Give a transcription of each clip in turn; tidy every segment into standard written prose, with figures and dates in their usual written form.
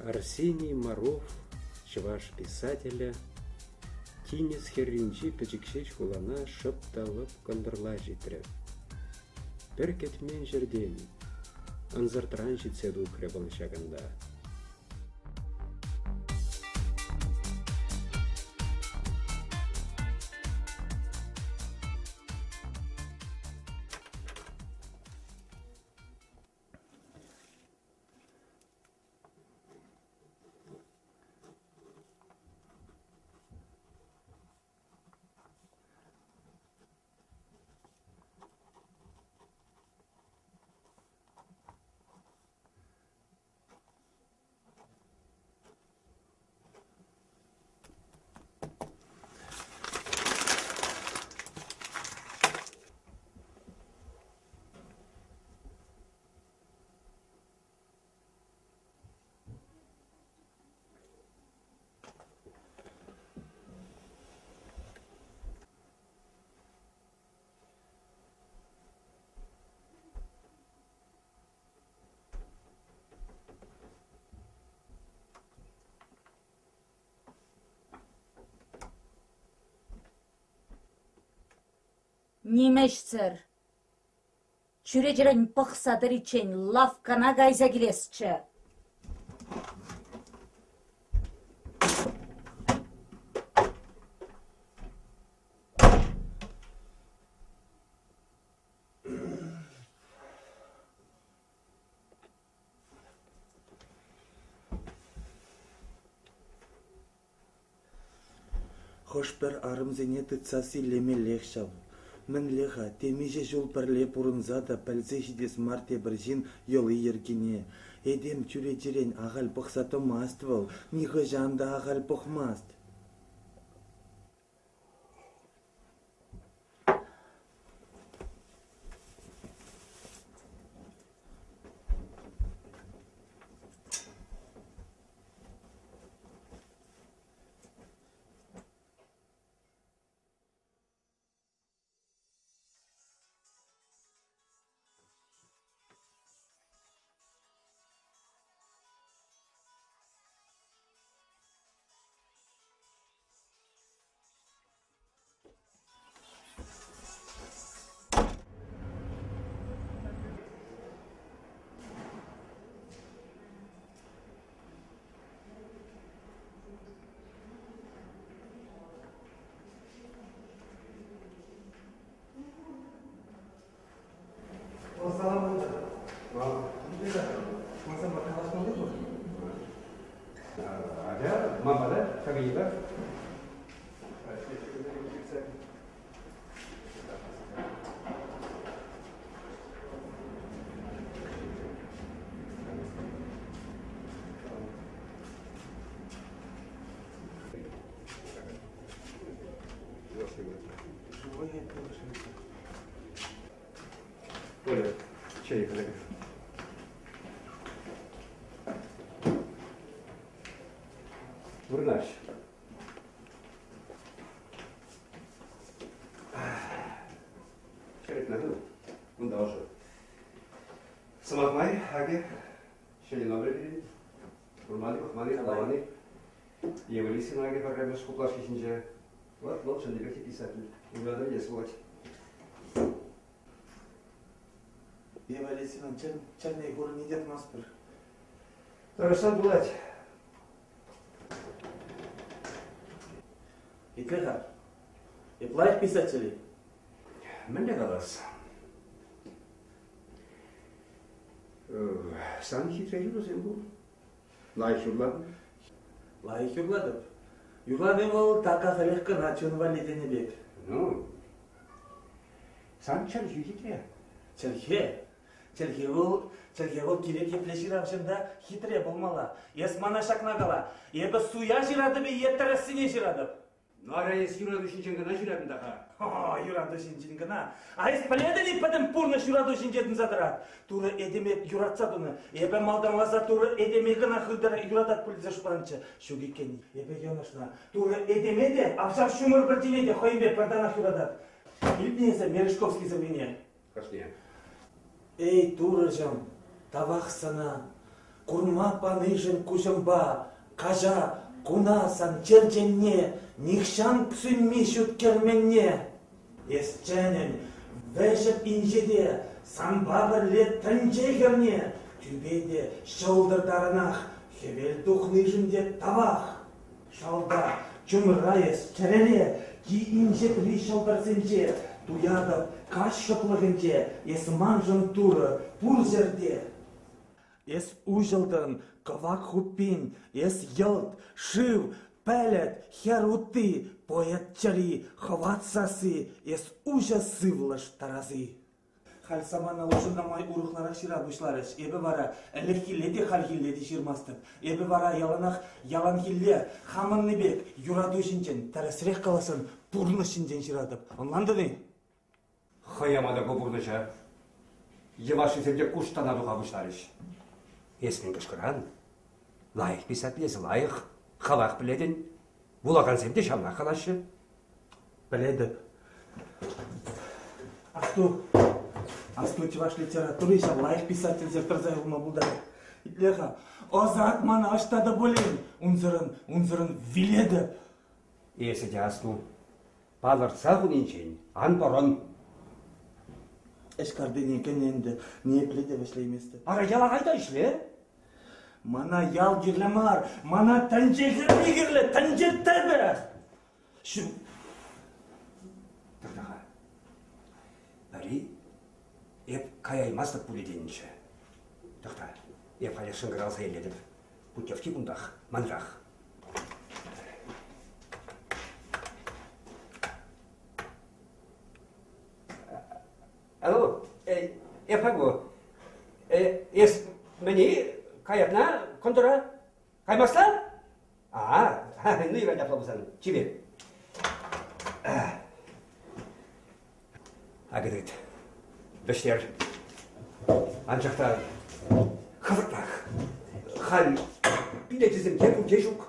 Арсений Маров чӑваш писателӗ тинӗс хӗрринчи пӗчӗк ҫеҫ хулана шӑп та лӑп кӑнтӑрла ҫитрӗ. Пӗр кӗтмен ҫӗртен, ӑнсӑртран ҫитсе тухрӗ вӑл ҫакӑнта. Нимӗҫсӗр. Чӳречерен пӑхса тӑриччен лавккана кайса килесчӗ. Хӑш-пӗр арӑмсене тытса силлемеллех ҫав. Мӗнле-ха темиҫе ҫул пӗрле пурӑнса та пӗлсе ҫитес мар тепӗр ҫын йӑли-йӗркине. Этем чӳречерен ахаль пӑхса тӑмасть вӑл, нихӑҫан та ахаль пӑхмасть. Атя, ман пата, кабинета. Оля, чей коллега. Вырнаҫ. Черетне Унта ӑшӑ. Сӑмах май, акӑ, ҫӗнӗ номер пирӗн. Курман-и, пӑхман-и, каламан-и. Ева Лисина акӑ пӗрремӗш хуплашки ҫинче. Вот вӑл чӑннипех те писатель. Унта та илес пулать. Ева Лисина чӗрне курни те тӑмастпӑр. Тӑрӑшсан пулать. Итле-ха. Эп лайӑх писатель-и? Мӗнле калас? Сан хитре юрӑсем пур. Лайӑх юрлатӑн? Лайӑх юрлатӑп. Юрлани вӑл така-хӗрех кӑна чун валли тенӗ пек. Ну, сан чӗлхӳ хитре. Чӗлхе? Чӗлхе вӑл, чӗлхе вӑл кирек епле ҫыравҫӑн та хитре пулмалла. Эс мана ҫакна кала. Эпӗ суя ҫыратӑп-и е тӗрӗссине ҫыратӑп? Ну, ара, эс юрату ҫинчен кӑна ҫыратӑн та-ха. О, юрату ҫинчен кӑна. А эс пӗлетӗн-и пӗтӗм пурнӑҫ юрату ҫинче тӑнса тӑрать? Турӑ этеме юратса тунӑ. Эпӗ малтанласа Турӑ этеме кӑна хытӑ юратать пуль тесе шутланӑччӗ. Ҫук иккен, эпӗ йӑнӑшнӑ. Турӑ этеме те, ав ҫав ҫумӑр пӗрчине те хӑйӗнпе пӗр танах юратать. Илтнӗ эсӗ Мережковский сӑввине? Хӑшне? Эй, Турӑҫӑм, тавах сана. Курма панишӗн куҫӑмпа каҫа куна сан черченне, нихҫан сӳнми ҫут керменне. Эс чӗнӗн, вӗҫӗп инҫете, санпа пӗрле тӗнче хӗрне, тӳпе те ҫӑлтӑр таранах, хӗвел тухнишӗн те тавах. Шалта, чунра эс, чӗрере, чи инҫетри ҫӑлтӑрсенче, туятӑп каҫ шӑплӑхӗнче, эс маншӑн Турӑ пур ҫӗрте. Эс уҫӑлтӑн, кӑвак хуппин, эс йӑлт, шыв, пӗлӗт, хӗр утти, поэт чӗри, хӑват сасси, эс уҫӑ сывлӑш тараси. Халь самана улшӑннӑ май урӑхларах ҫыра пуҫларӗҫ. Эпӗ вара ӗлӗкхилле те хальхилле те ҫырмастӑп. Эпӗ вара яланах яланхилле, хамӑнни пек, юрату ҫинчен, тӗрӗсрех каласан, пурнӑҫ ҫинчен ҫыратӑп. Ӑнлантӑн-и? Хӑямата ку пурнӑҫа. Йӑвашшисем те куштана туха пуҫларӗҫ. Эс мӗн кӑшкӑран? Лайӑх писатель эсӗ, лайӑх. Хӑвах пӗлетӗн. Вулакансем те ҫавнах калаҫҫӗ. Пӗлетӗп. Асту, асту чӑваш литератури ҫав лайӑх писательсӗр тӑрса юлма пултарать. Итле-ха, ӑсат мана ӑҫта та пулин, унсӑрӑн, унсӑрӑн вилетӗп. Эсӗ те асту, палӑртса хунинчен ан пӑрӑн. Ӗҫ картине кӗнӗ ӗнтӗ, ниепле те вӗҫлейместӗп. Ара, яла кай та ӗҫле. Мана ял кирлӗ мар, мана тӗнче хӗрри кирлӗ, тӗнче тӗпӗ. Ҫук. Тӑхта-ха. Пӗри эп каяймастӑп пулӗ тенӗччӗ. Тӑхта, эп халех шӑнкӑравласа илетӗп. Путевки кунтах, манрах. Алло, эп ку. Эс мӗне каятна контора? Каймасла? А, ну юрать апла пулсан, чипер. Акӑ тыт. Вӗҫтер. Анчах та хӑвӑртрах. Халь билечӗсем те пур, те ҫук.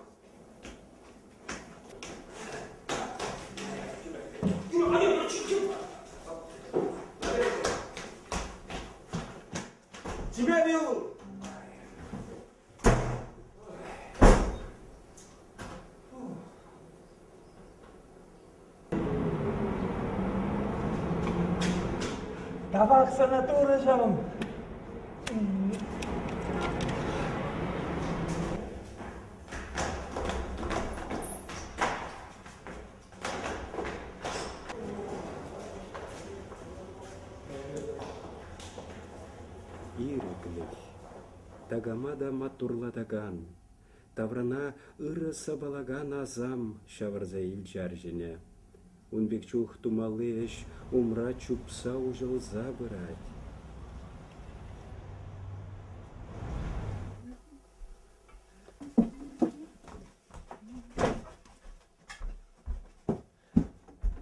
Тебе бил! Тавах сана Турӑҫӑм! Ирӗклӗх Такама та маттурлатакан, таврана ырӑ сапалакан асам ҫавӑрса илчӗ арҫынӗ. Ун пек чух тумалли ӗҫ умра чупса уҫӑлса пырать.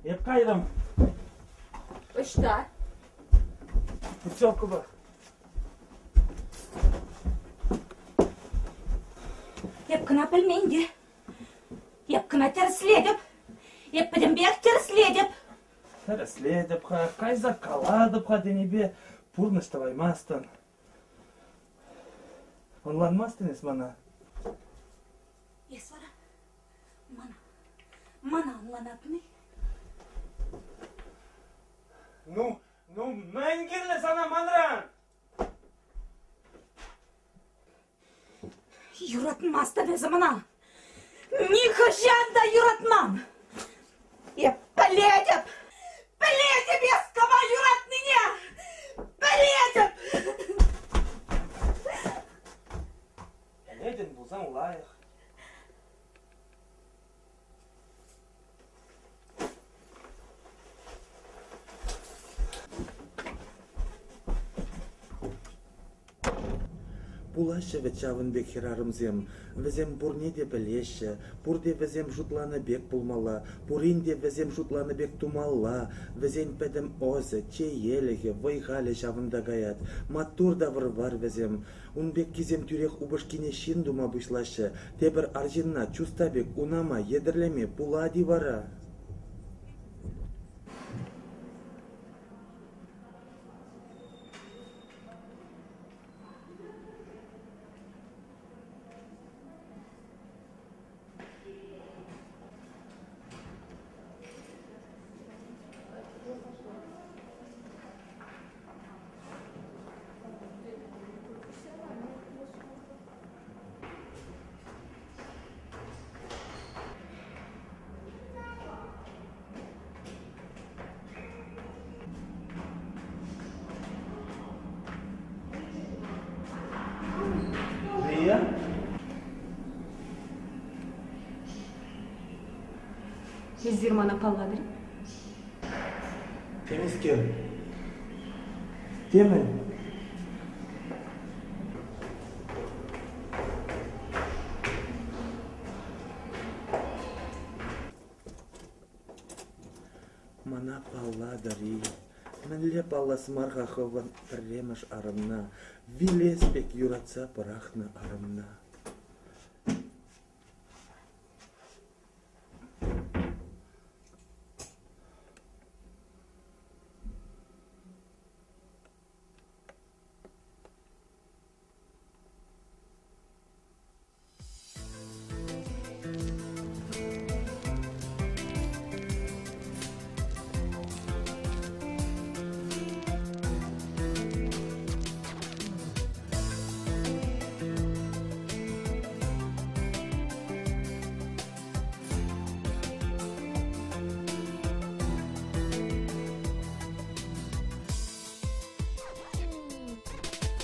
Эп кайрӑм. Ӑҫта? Путевкӑпа. Эп кӑна пӗлмен те. Эп кӑна тӗрӗслетӗп. Эп пӗтӗмпех тӗрӗслетӗп. Тӗрӗслетӗп-ха, кайса калатӑп-ха тенипе пурнӑҫ тӑваймастӑн. Ӑнланмастӑн эс мана. Эс вара Мана, мана ӑнланатӑн-и? Ну, ну мӗн кирлӗ сана манран? Юратмастӑн эсӗ мана. Нихӑҫан та юратман. Эп пӗлетӗп, пӗлетӗп эс кама юратнине. Пӗлетӗп. Пӗлетӗн пулсан лайӑх. Пулаҫҫӗ вӗт ҫавӑн пек хӗрарӑмсем, вӗсем пурне те пӗлеҫҫӗ, пурте вӗсем шутланӑ пек пулмалла, пурин те вӗсем шутланӑ пек тумалла, вӗсен пӗтӗм ӑсӗ, чеелӗхӗ, вӑй-халӗ ҫавӑнта каять. Маттур та вӑр-вар вӗсем. Ун пеккисем тӳрех упӑшкине ҫын тума пуҫлаҫҫӗ, тепӗр арҫынна чуста пек унама, йӗтӗрлеме пулать-и вара? Эсир мана паллатӑр-и? Темӗскер. Темӗн. Мана паллатӑр-и? Мӗнле паллас мар-ха хӑвӑн пӗрремӗш арӑмна, вилес пек юратса пӑрахнӑ арӑмна?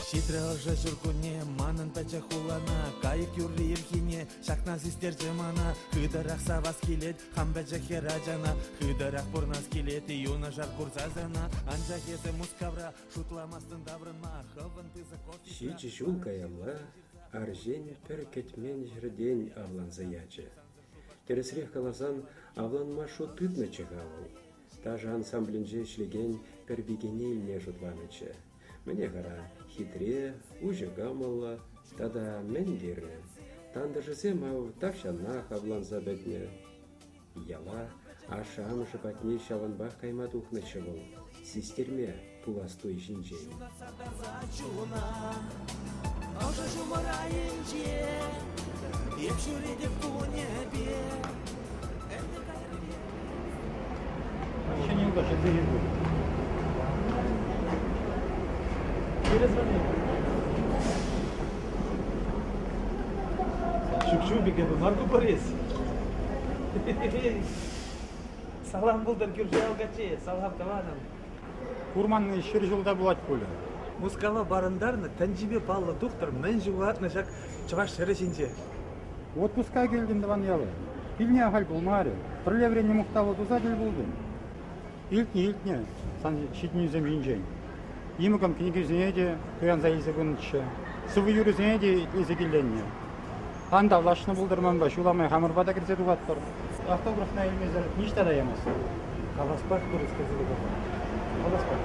Ҫитрӗ ӑшӑ ҫуркунне, манӑн пӗчӗк хулана, кайӑк юрри ирхине, ҫакна систерчӗ мана. Хытӑрах савас килет хам пӗчӗк хӗр ачана, хытӑрах пурнас килет юнашар курса сана. Анчах эсӗ Мускавра шутламастӑн таврӑнма, хӑвӑн пысӑк офисра. Ҫичӗ ҫул каялла арҫын пӗр кӗтмен ҫӗртен авланса ячӗ. Тӗрӗсрех каласан, авланма шут тытнӑччӗ-ха вӑл. Ташӑ ансамблӗнче ӗҫлекен пӗр пикене илме шутланӑччӗ. Мӗнех ара, хитре, уҫӑ кӑмӑллӑ тата мӗн кирлӗ? Тантӑшӗсем ав тахҫанах авланса пӗтнӗ. Яла ашшӗ-амӑшӗ патне ҫавӑнпах кайма тухнӑччӗ вӑл, систерме пулас туй ҫинчен. Ӑшӑ ҫумӑр айӗнче эп ҫӳретӗп кунӗпе. Ҫӗнӗ юлташ ӗнсе ҫитнӗ. Перезвони. Ҫук-ҫук, эпӗ мар ку Борис. Салам пултӑр кӳршӗ ял каччи, салам тӑванӑм. Курманни ҫӗр ҫулта пулать пулӗ. Мускава парӑнтарнӑ тӗнчипе паллӑ тухтӑр мӗн ҫухатнӑ ҫак чӑваш ҫӗрӗ ҫинче? Отпуска килтӗм тӑван яла. Килни ахаль пулмарӗ. Пӗрле вӗреннӗ мухтавлӑ туса тӗл пултӑм. Илтнӗ, илтнӗ сан ҫитӗнӳсем ҫинчен. Йӑмӑкӑм кӗнекесене те туянса илсе пынӑччӗ. Сывӑ юрӑсене те итлесе килленнӗ. Ан тавлашнӑ пултӑр манпа, ҫула май хамӑрпа та кӗрсе тухатпӑр. Автографна илмесӗр ниҫта та ямастӑп. Хаваспах вырӑс кӗрсе тухатпӑр. Хаваспах.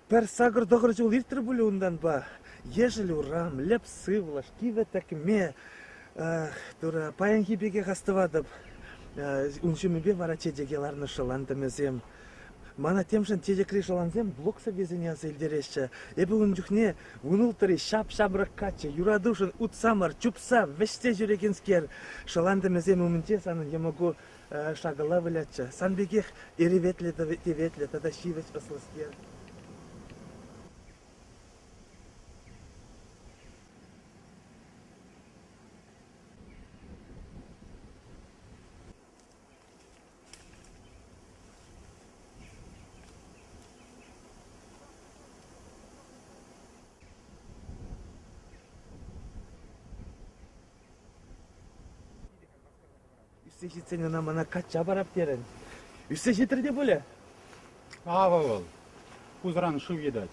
Пӗр сакӑр-тӑхӑр ҫул иртрӗ пулӗ унтанпа. Ешӗл урам, лӗп сывлӑш, кивӗ тӗкме. Тура, паянхи пекех астӑватӑп. Ун ҫумӗпе вара чечеке ларнӑ шӑлан тӗмӗсем. Мана темшӗн чечекри шӑлансем блок сӑввисене аса илтереҫҫӗ. Эпӗ ун чухне вунулттӑри ҫап-ҫамрӑк каччӑ, юратушӑн утса мар, чупса, вӗҫсе ҫӳрекенскер, шӑлан тӗмӗсем умӗнче санӑн йӑмӑку шакӑлла вылятчӗ. Сан пекех эреветлӗ теветлӗ тата ҫивӗч ӑслӑскер. Ӳссе ҫитсен ӑна мана качча парап терӗн. Ӳссе ҫитрӗ те пулӗ. Авӑ вӑл. Пусӑран шыв йӑтать.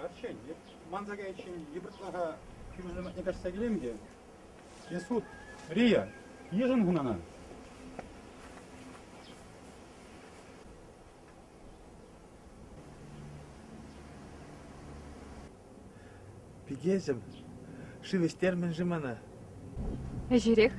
Арҫын, эп манса кайиччен йывӑрлӑха кӳршӗсем патне каҫса килем те. Эс ут, Рия, йышӑн хунана. Пикеҫӗм, шыв ӗҫтермӗн-ши мана? Ӗҫерех.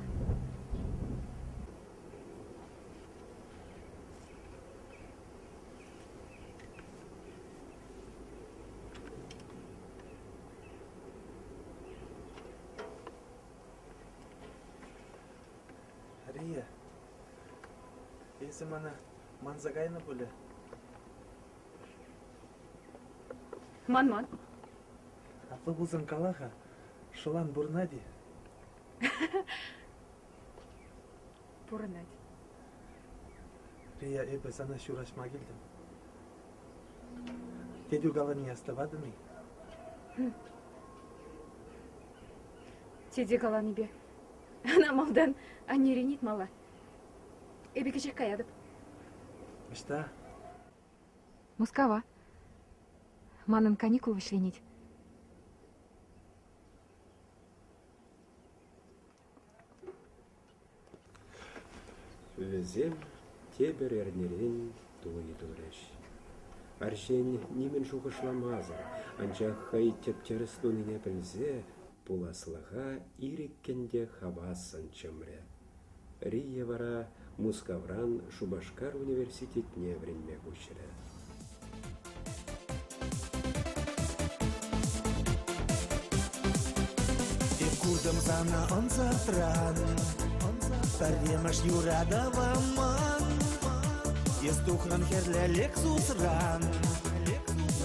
Эсӗ мана манса кайнӑ пулӗ? Манман. Апла пулсан кала-ха, шӑлан пурӑнать-и? Пурӑнать. Рия, эпӗ сана ҫураҫма килтӗм. Тетӳ каланине астӑватӑн-и? Тете каланипе. Ӑна малтан аннерен ыйтмалла. Эпӗ кӗҫех каятӑп. Ӑҫта? Мускава. Манӑн каникул вӗҫленет. Вӗсем тепӗр эрнерен туй турӗҫ. Арҫын нимӗн шухӑшламасӑр, анчах хӑй тӗп-тӗрӗс тунине пӗлсе пуласлӑха ирӗккӗн те хавассӑн чӑмрӗ. Рия вара Мускавран Шупашкар университетне вӗренме куҫрӗ. Эп куртӑм сана ӑнсӑртран, Пӗрремӗш юратӑва ман. Эс тухрӑн хӗрлӗ Лексусран,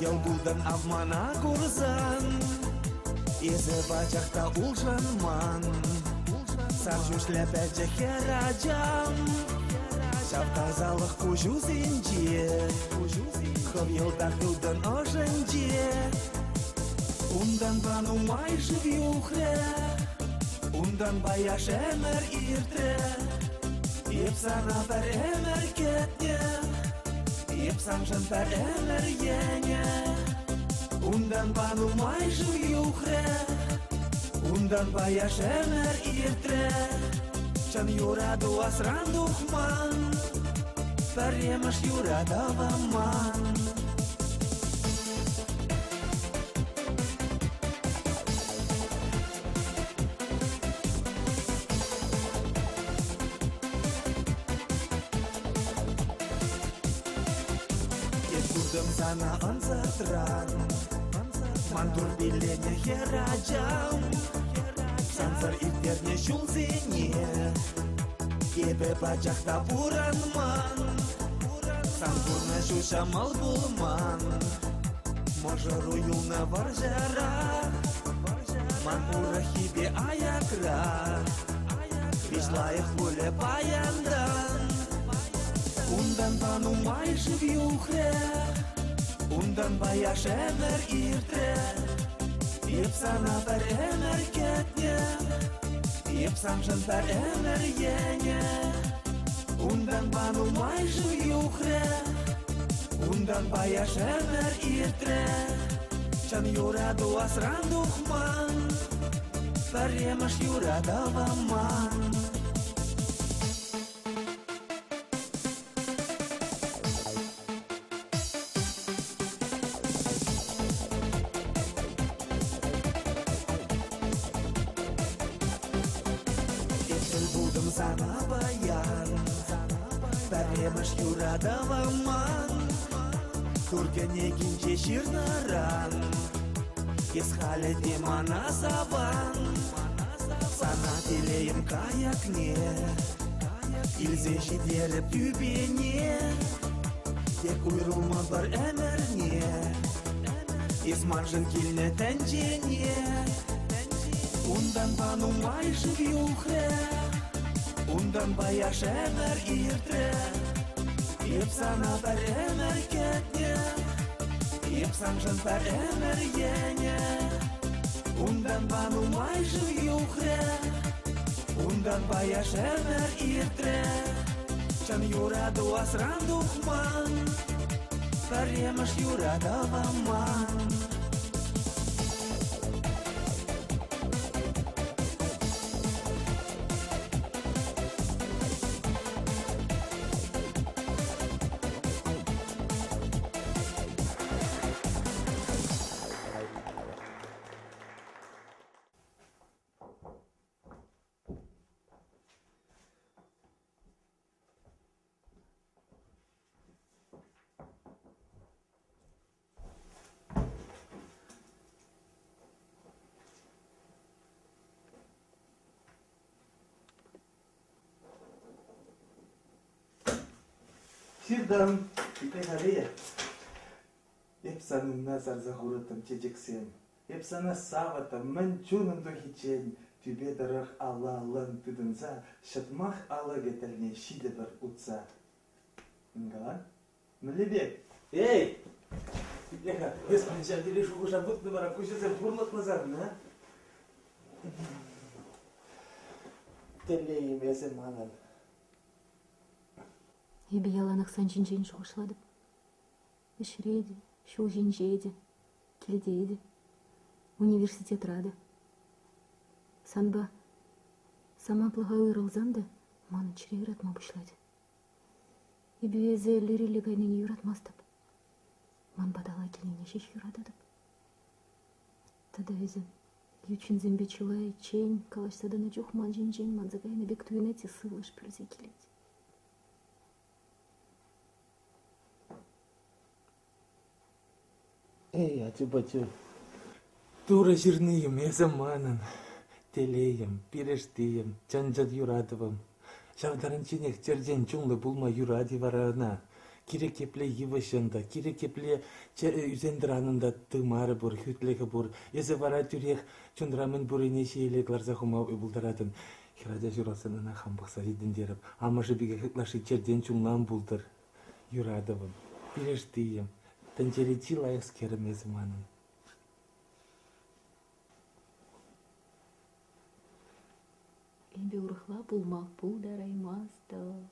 Йӑл култӑн ав мана курсан. Эсӗ пачах та улшӑнман, Сан ҫӳҫлӗ пӗчӗк хӗрачам. Ҫав тасалӑх куҫусенче, Хӑв йӑлтах ылтӑн ӑшӗнче. Унтанпа нумай шыв юхрӗ, Унтанпа яш ӗмӗр иртрӗ. Эп сана пӗр ӗмӗр кӗтнӗ, Эп саншӑн пӗр ӗмӗр йӗнӗ. Унтанпа нумай шыв юхрӗ, Унтанпа яш ӗмӗр иртрӗ. Чӑн юрату асран тухман, Пӗрремӗш юратӑва ман. Эп куртӑм сана ӑнсӑртран, Ман тур пилленӗ хӗрачам. Сансӑр ирттернӗ ҫулсене Эпӗ пачах та пурӑнман. Сан пурнӑҫу ҫӑмӑл пулман. Мӑшӑру юлнӑ вӑрҫӑра, Ман урӑххипе аякра. Виҫ лайӑх пулӗ паянтан. Унтанпа нумай шыв юхрӗ, Унтанпа яш ӗмӗр иртрӗ. Эп сана пӗр ӗмӗр кӗтнӗ, Эп саншӑн пӗр ӗмӗр йӗнӗ. Унтанпа нумай шыв юхрӗ, Унтанпа яш ӗмӗр иртрӗ. Чӑн юрату асран тухман, Пӗрремӗш юратӑва ман. Эп тӗл пултӑм сана паян, Пӗрремӗш юратӑва ман. Тур кӗнекинче ҫырнӑран Эс халӗ те мана саван. Сана телейӗм каякне Илсе ҫитерӗп тӳпене. Тек уйрӑлмӑпӑр ӗмӗрне. Эс маншӑн килнӗ тӗнчене. Унтанпа нумай шыв юхрӗ, Унтанпа яш ӗмӗр иртрӗ. Эп сана пӗр ӗмӗр кӗтнӗ, Эп саншӑн пӗр ӗмӗр йӗнӗ. Унтанпа нумай шыв юхрӗ, Унтанпа яш ӗмӗр иртрӗ. Чӑн юрату асран тухман, Пӗрремӗш юратӑва ман. Ҫыртӑм. Итле-ха, Лея. Эп санӑнна сарса хурӑттӑм чечексем. Эп сана савӑттӑм мӗн чунӑм тухиччен. Тӳпе тӑрӑх алла-аллӑн тытӑнса ҫӑтмах алӑкӗ тӗлне ҫитӗпӗр утса. Мӗн калан? Мӗнле пек? Эй! Итле-ха, эс мӗн ҫав тери шухӑша путнӑ вара, куҫӗсем хурлӑхлӑ санӑн, а? Телейӗм эсӗ манӑн. Эпӗ яланах сан ҫинчен шухӑшлатӑп. Ӗҫре те, ҫул ҫинче те, килте те, университетра та. Санпа самантлӑха уйрӑлсан та манӑн чӗре ыратма пуҫлать. Эпӗ эсӗ лирилле кайнине юратмастӑп. Ман патала килнине ҫеҫ юрататӑп. Тата эсӗ ют ҫынсемпе чылайччен калаҫса тӑнӑ чух ман ҫинчен манса кайнӑ пек туйӑнать те сывлӑш пӳлсе килет. Эй, ачу-пачу, Турӑ ҫырнийӗм эсӗ манӑн, телейӗм, пирӗштийӗм, чӑн-чӑн юратӑвӑм. Ҫав таранчченех черчен чунлӑ пулма юрать-и вара ӑна? Кирек епле йывӑҫӑн та, кирек епле ӳсен-тӑранӑн та тымарӗ пур, хӳтлӗхӗ пур. Эсӗ вара тӳрех чунра мӗн пуррине ҫиеле кӑларса хума пултаратӑн. Хӗрача ҫуралсан ӑна хам пӑхса ҫитӗнтерӗп. Амӑшӗ пекех ытлашши чертен чунлӑ ан пултӑр. Юратӑвӑм, пирӗштийӗм, тӗнчери чи лайӑхскерӗм эсӗ манӑн. Эпӗ урӑхла пулма пултараймастӑп.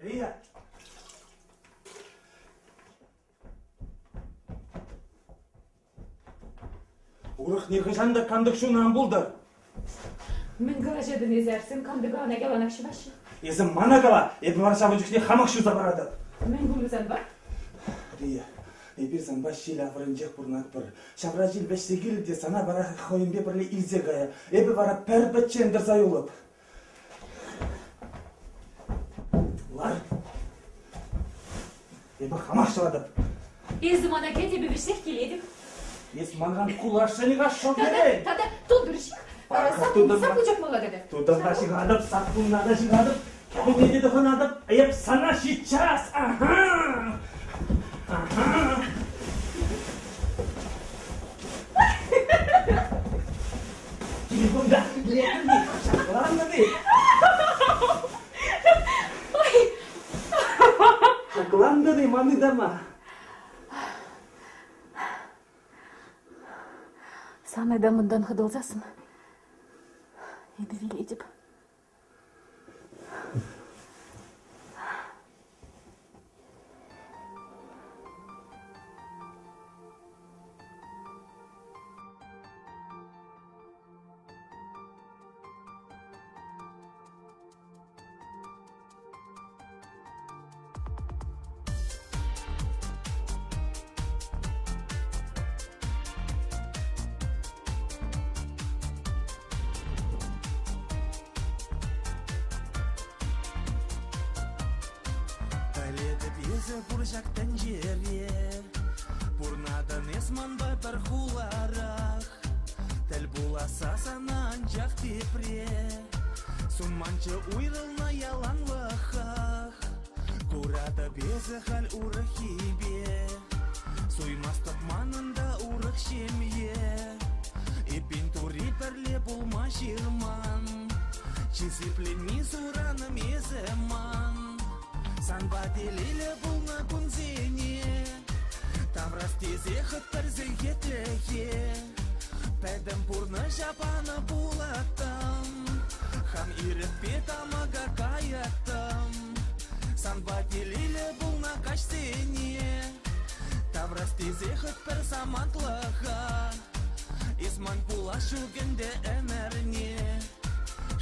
Рия! Урӑх нихӑҫан та кантӑк ҫунӑ ан пултӑр. Мӗн калаҫатӑн эсӗ, арсем кантӑка ӑна яланах ҫӑваҫҫӗ. Эсӗ мана кала, эпӗ вара ҫавӑн чухне хамах ҫуса паратӑп. Мӗн пулнӑ санпа? Рия, эпир санпа ҫил авӑрӗнчех пурӑнатпӑр. Ҫавра ҫил вӗҫсе килӗ те сана вара хӑйӗнпе пӗрле илсе кайӗ. Эпӗ вара пӗр пӗччен тӑрса юлӑп. Лар. Эпӗ хамах ҫӑлатӑп. Эсӗ мана кӗт, эпӗ вӗҫсех килетӗп. Эс манран куласшӑн-и-ха шӑлкерен? Тата, тата тутӑр ҫых. Саппун чакмалла тата. Тутӑрта ҫыхатӑп, саппунна та ҫыхатӑп, кӗпене те тӑхӑнатӑп. Эп сана сейчас! Ага! Ага! Телефонда лекнӗ, ҫакланнӑ-и? Ой! Ҫаклантӑн-и ман ытама? Сан ытамӑнтан хӑтӑлсассӑн эпӗ вилетӗп. Пӗлетӗп эсӗ пур ҫак тӗнчере, Пурнатӑн эс манпа пӗр хуларах. Тӗл пуласса сана анчах тепре Сунманччӗ уйрӑлнӑ яланлӑхах. Куратӑп эсӗ халь урӑххипе, Суймастӑп манӑн та урӑх ҫемье. Эппин тури пӗрле пулма ҫырман, Чи сипленми суранӑм эсӗ ман. Санпа телейлӗ пулнӑ кунсене Таврас тесе хӑть пӗр сехетлӗхе Пӗтӗм пурнӑҫа панӑ пулаттӑм, Хам ирӗкпе тамӑка каяттӑм. Санпа телейлӗ пулнӑ каҫсене Таврас тесе хӑть пӗр самантлӑха Эс ман пулас ҫук ӗнтӗ ӗмӗрне.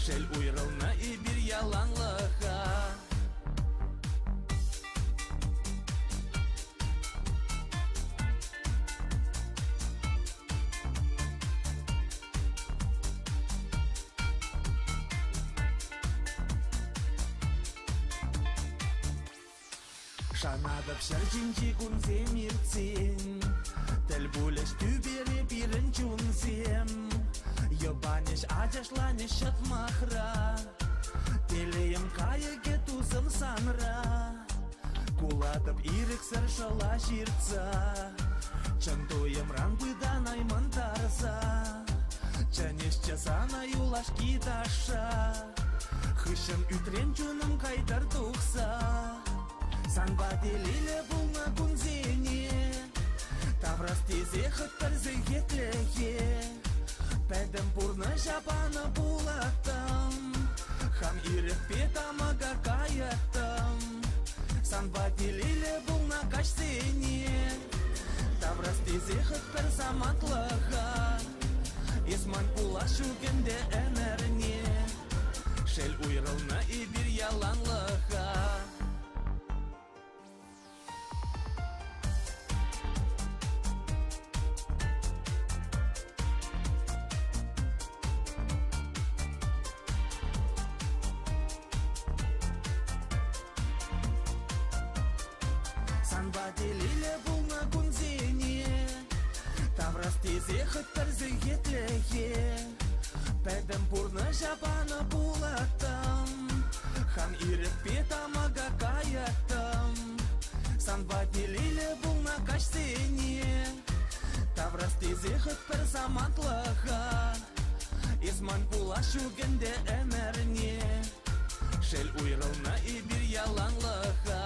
Шел уйрӑлнӑ эпир яланлӑха. Шанатӑп ҫӗр ҫинчи кунсем иртсен, Тӗл пулӗҫ тӳпере пирӗн чунсем. Йӑпанӗҫ, ачашланӗҫ ҫӑтмахра. Телейӗм кайӑкӗ тусӑм санра. Кулатӑп ирӗксӗр шӑла ҫыртса. Чӑн туйӑмран пытанаймӑн тарса. Чӗнесчӗ сана юлашки ташша. Хыҫҫӑн ӳтрен чунӑм кайтӑр тухса. Санпа телейлӗ пулнӑ кунсене Таврас тесе хӑть пӗр сехетлӗхе Пӗтӗм пурнӑҫа панӑ пулаттӑм Хам ирӗкпе тамӑка каяттӑм Санпа телейлӗ пулнӑ каҫсене Таврас тесе хӑть пӗр самантлӑха Эс ман пулас ҫук ӗнтӗ ӗмӗрне Шел уйрӑлнӑ эпир яланлӑха. Санпа телейлӗ пулнӑ кунсене Таврас тесе хӑть пӗр сехетлӗхе Пӗтӗм пурнӑҫа панӑ пулаттӑм Хам ирӗкпе тамака каяттӑм Санпа телейлӗ пулнӑ каҫсене Таврас тесе хӑть пӗр самантлӑха Эс ман пулас ҫук ӗнтӗ ӗмӗрне Шел уйрӑлнӑ эпир яланлӑха.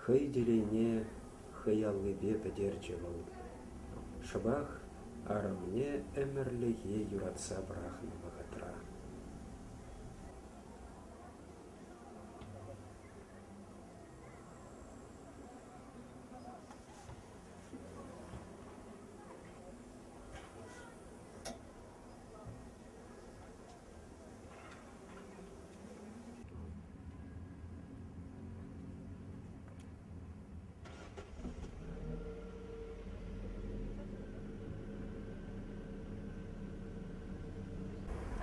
Хӑй телейне хӑй аллипе пӗтерчӗ вӑл. Шӑпах арӑмне ӗмӗрлӗхе юратса пӑрахнӑ вӑхӑтра.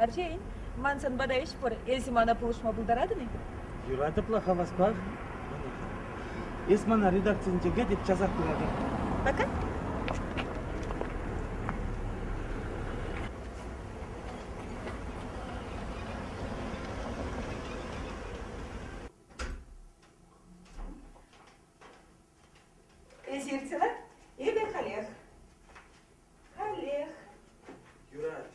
Арҫен, ман санпа та ӗҫ пур. Эсӗ мана пулӑшма пултаратӑн-и? Юратӑпла хаваспах. Эс мана редакцинче кӗт, эп часах пыратӑп. Пока. Эсир цела? Эпӗ халех. Халех. Юрать.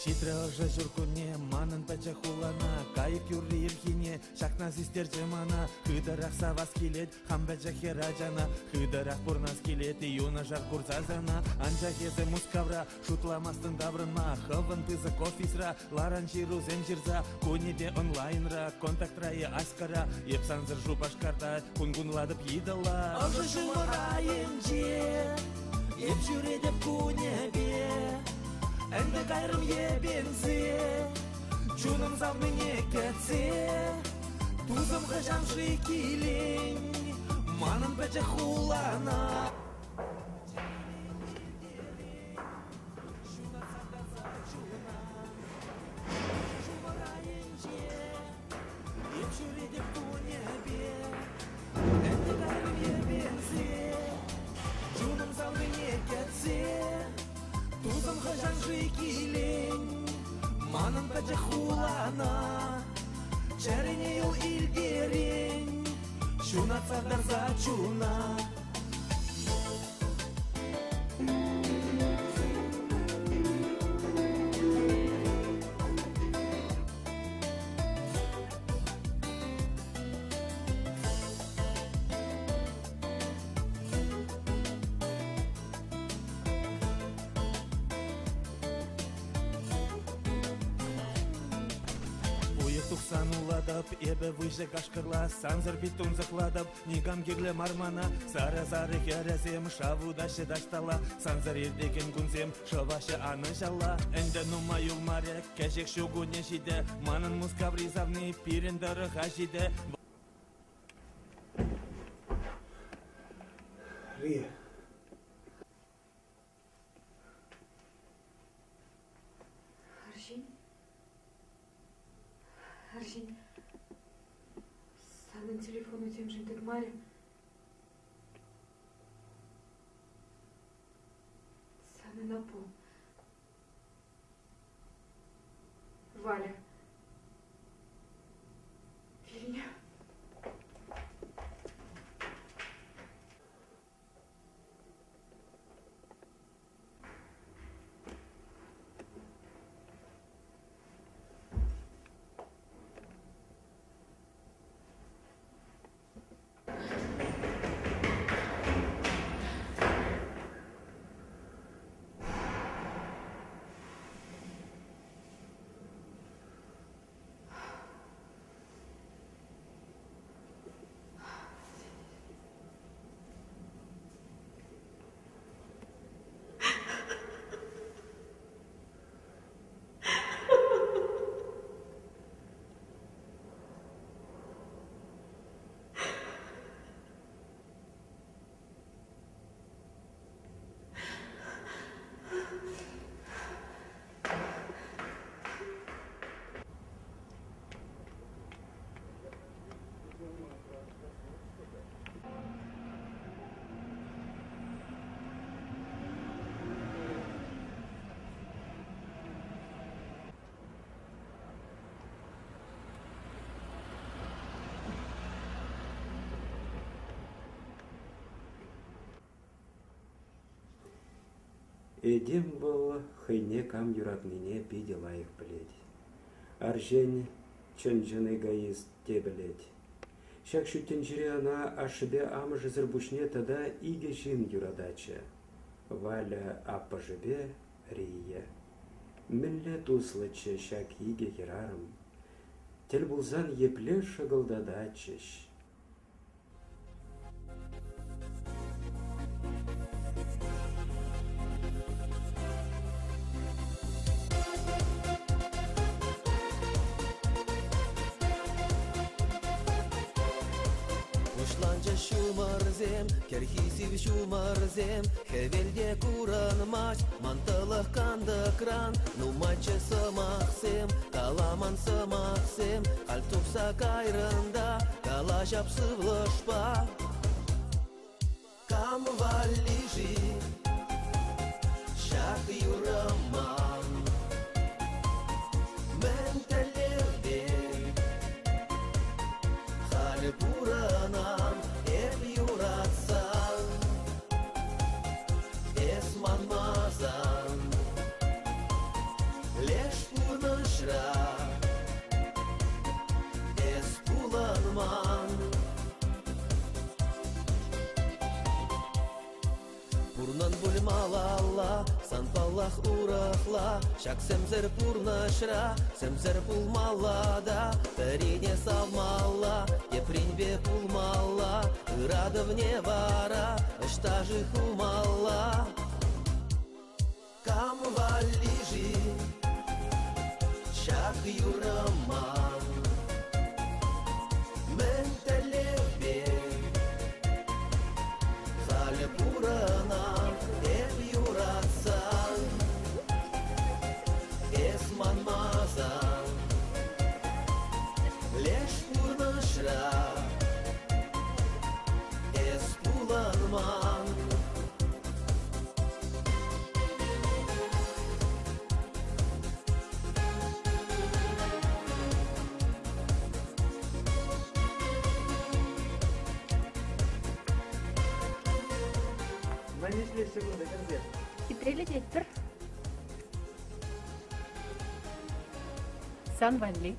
Ҫитрӗ ӑшӑ ҫуркунне, манӑн пӗчӗк хулана. Кайӑк юрри ирхине ҫакна систерчӗ мана. Хытӑрах савас килет хам пӗчӗк хӗр ачана. Хытӑрах пурнас килет юнашар курса сана. Анчах эсӗ Мускавра шутламастӑн таврӑнма. Хӑвӑн пысӑк офисра ларан ҫырусем ҫырса. Кунӗпе онлайнра, контактра е аськӑра. Эп сансӑр Шупашкарта кун кунлатӑп йытӑла. Ӑшӑ ҫумӑр айӗнче эп ҫӳретӗп кунӗпе. Ӗнтӗ кайрӑм йӗпенсе, чунӑм савнине кӗтсе. Тусӑм хӑҫан-ши килен? Манӑн пӗчӗк хулана. Эп ҫӳретӗп кунӗпе, ӗнтӗ кайрӑм йӗпенсе, чунӑм савнине кӗтсе. Тусӑм хӑҫан-ши килен, манӑн пӗчӗк хулана, чӗрене йӑл илтерен, ҫунат савтарса чуна. Уйӑх тухсан улатӑп, эпӗ выҫӑ кашкӑрла, сансӑр пит тунсӑхлатӑп, никам кирлӗ мар мана. Сарӑ-сарӑ хӗрӗсем шав утаҫҫӗ таҫталла, сансӑр иртекен кунсем шӑваҫҫӗ анӑҫалла. Ӗнтӗ нумай юлмарӗ, кӗҫех ҫу кунӗ ҫитӗ, манӑн Мускаври савни пирӗн тӑрӑха ҫитӗ. Рия. Арҫын. Арҫын. Санӑн телефону темшӗн тытмарӗ. Санӑн аппу. Валя. Вилнӗ. Этем вӑл хӑйне кам юратнине питӗ лайӑх пӗлет. Арҫын чӑн-чӑн эгоист те пӗлет. Ҫак ҫут тӗнчере ӑна ашшӗпе амӑшӗсӗр пуҫне тата икӗ ҫын юрататчӗ: Валя аппӑшӗпе Рия. Мӗнле туслӑччӗ ҫак икӗ хӗрарӑм. Тӗл пулсан епле шӑкӑлтататчӗҫ. Пуҫланчӗҫ ҫумӑрсем, кӗрхи сив ҫумӑрсем, хӗвел те курӑнмасть, ман тӑлӑх кантӑкран. Нумайччӗ сӑмахсем, каламан сӑмахсем, халь тухса кайрӑн та калаҫап сывлӑшпа. Кам валли-ши ҫак юрӑ ман? Мӗн тӗллевпе халь пурӑнам эп юратсан? Эс манмасан леш пурнӑҫра эс пулӑнман. Пурнан пуль малалла, сан паллах урӑхла, ҫак сӗмсӗр пурнӑҫра сӗмсӗр пулмалла та, пӗрине савмалла, тепринпе пулмалла, ыратӑвне вара ӑҫта-ши хумалла? Кам валли-ши ҫак юрӑ ман? Мӗн тӗллевпе? ӗҫлеҫҫӗ кунта хӗрсем? Хитрелететпӗр. Сан валли.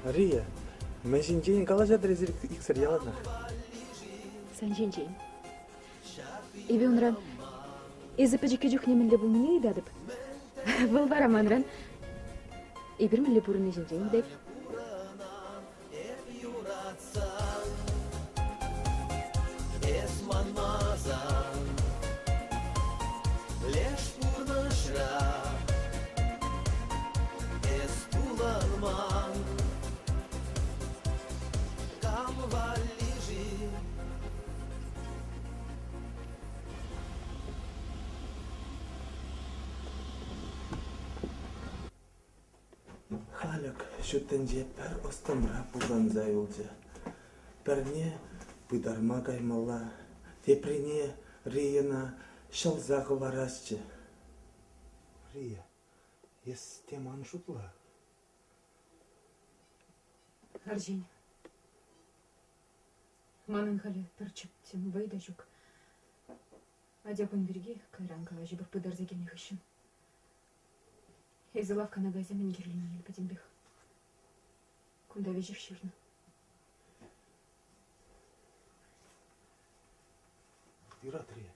Рия, мӗн ҫинчен калаҫатӑр эсир иксӗр яланах? Сан ҫинчен. Эпӗ унран эсӗ пӗчӗккӗ чухне мӗнле пулнине ыйтатӑп. Вӑл вара манран эпир мӗнле пурӑнни ҫинчен ыйтать. Эс манмасан леш пурнӑҫра эс пулӑнман кам валли-ши? Халӗк ҫут тӗнче пӗр ӑстӑмра пушанса юлчӗ. Пӗрне пытарма каймалла, теприне Рийӑна ҫӑлса хӑварасчӗ. Рия, эс тем ан шутла. Арҫын, манӑн халӗ пӗр чӗптӗм вӑй та ҫук. Атя кун пирки кайран калаҫӑпӑр пытарса килнӗ хыҫҫӑн. Эсӗ лавккана кайса мӗн кирлине ил пӗтӗмпех. Кунта веҫех ҫырнӑ. Юратри.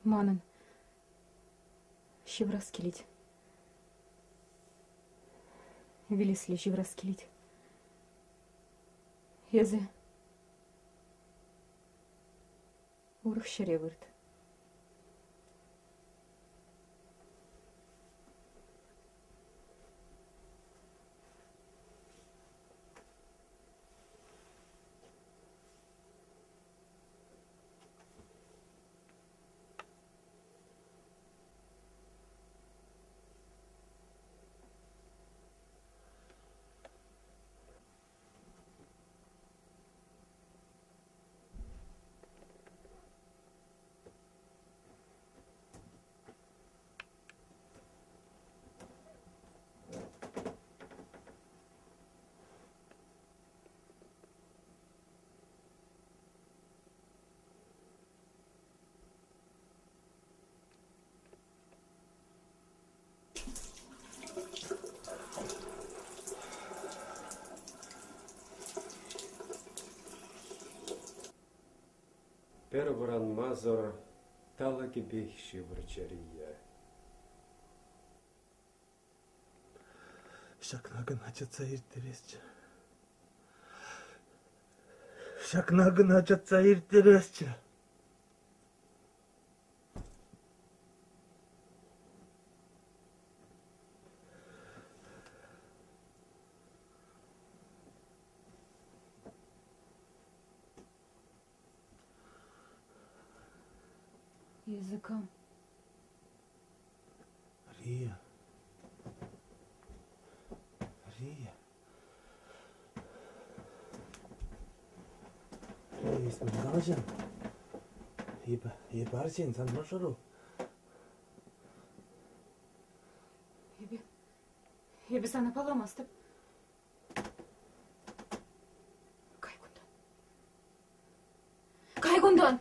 Манӑн ҫыврас килет. Вилесле ҫыврас килет. Эсӗ урӑх ҫӗре вырт. Пӗр вӑранмасӑр талӑкӗпех ҫывӑрчӗ Рия. Ҫакна кӑна чӑтса ирттересчӗ. Ҫакна кӑна чӑтса ирттересчӗ. Эсӗ кам? Рия. Рия. Рия, эс мӗн калаҫан? Эпӗ, эпӗ арҫын, сан мӑшӑру. Эпӗ, эпӗ сана палламастӑп. Кай кунтан. Кай кунтан!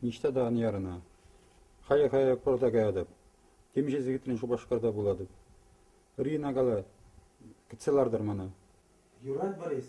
Ниҫта та ан яр ӑна. Халӗ-халӗ курса каятӑп. Темиҫе сехетрен Шупашкарта пулатӑп. Рина кала, кӗтсе лартӑр мана. Юрать, Борис.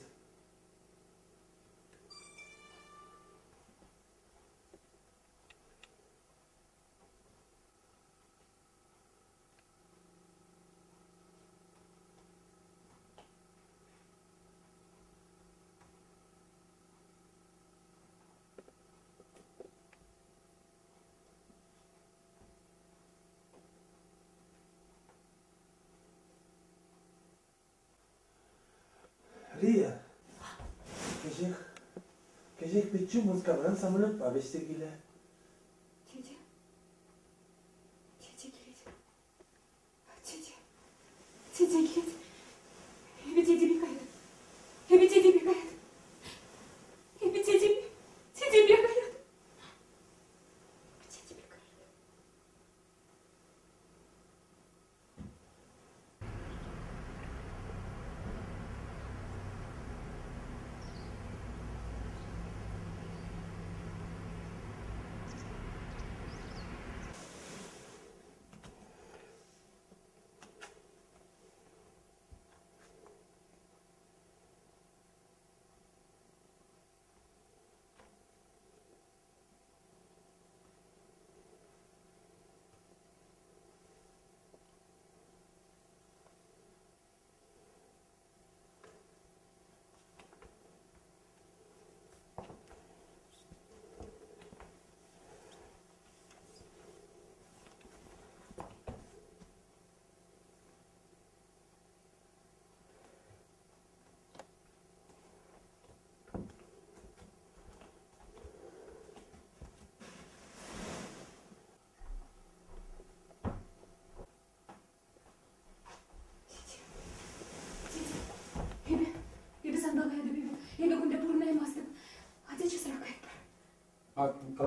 Рия, кӗҫех, кӗҫех пиччӳ Мускавран самолетпа вӗҫсе килӗ. Тете, тете килет. Тете, тете килет. Эпӗ тетепе каятӑп. Эпӗ тетепе каятӑп. Эпӗ тетепе, тетепе каятӑп. Эпӗ тетепе каятӑп.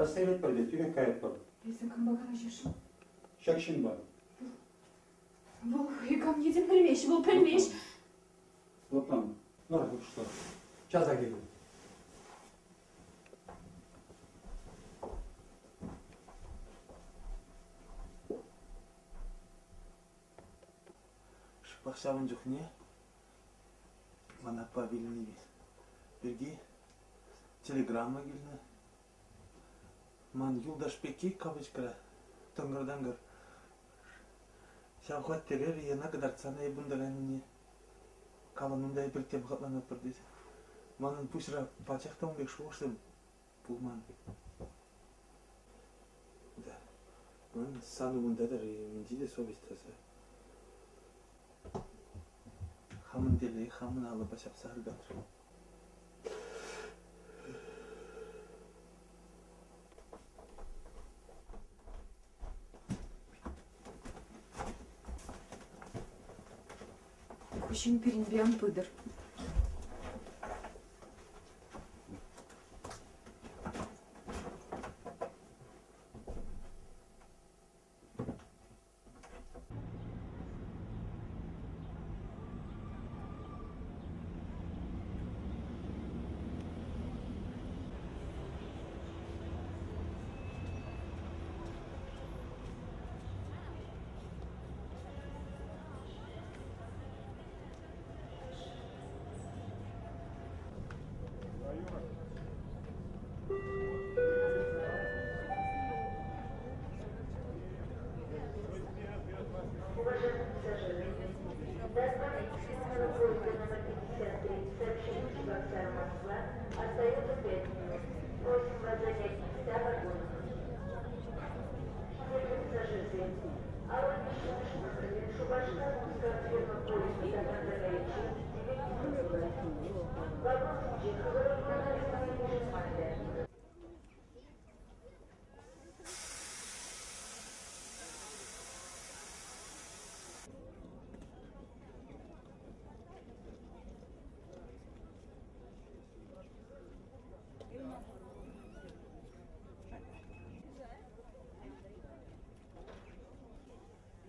Калаҫса илетпӗр те тӳрех каятпӑр. Эсӗ кампа калаҫасшӑн? Ҫак ҫынпа. Вӑл хӑй камне те пӗлмест, вӑл пӗлмест. Лӑплан, лар шухӑшла. Часах килӗп. Шӑпах ҫавӑн чухне ман аппа вилни пирки телеграмма килнӗ. Ман юлташ пекки кавычкӑра тӑнкӑр-танкӑр ҫав хваттере Рияна кӑтартсан эп унта кайнине калӑн унта эпир тем хӑтланатпӑр тесе. Манӑн пуҫра пачах та ун пек шухӑшсем пулман. Да. Ман сан умӑнта та мӗнче те совесть таса. Хамӑн телее хамӑн алӑпа ҫапса аркатрӑм. Ку ҫын пирӗнпе ан пытӑр.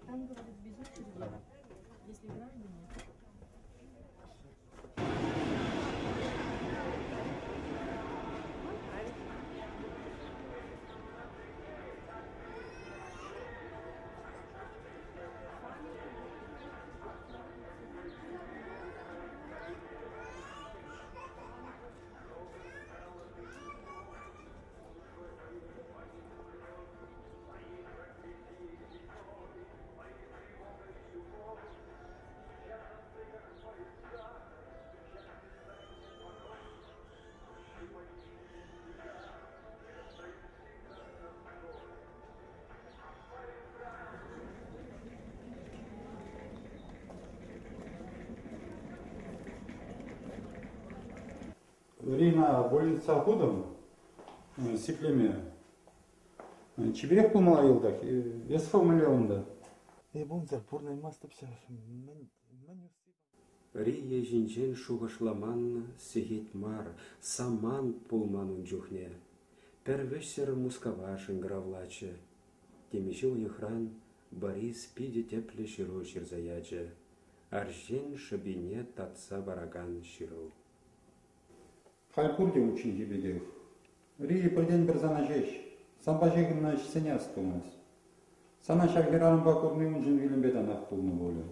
Там говорит без очереди, если граждане Рина больница хутӑм сиплеме. Чиперех пулмалла йӑлтах. Эс хӑв мӗнле унта? Эп унсӑр пурӑнаймастӑп ҫав. Мӗн, мӗн усси? Рия ҫинчен шухӑшламан сехет мар, самант пулман ун чухне. Пӗр вӗҫсӗр Мускава шӑнкӑравлатчӗ. Темиҫе уйӑхран Борис питӗ тӗплӗ ҫыру ҫырса ячӗ. Арҫын шӑпине татса паракан ҫыру. Халь пурте унчченхи пекех. Рия пӗртен-пӗр сана ҫеҫ, санпа ҫыхӑннӑ ӗҫсене астумасть. Сана ҫав хӗрарӑмпа курни уншӑн вилӗмпе танах пулнӑ пулӗ.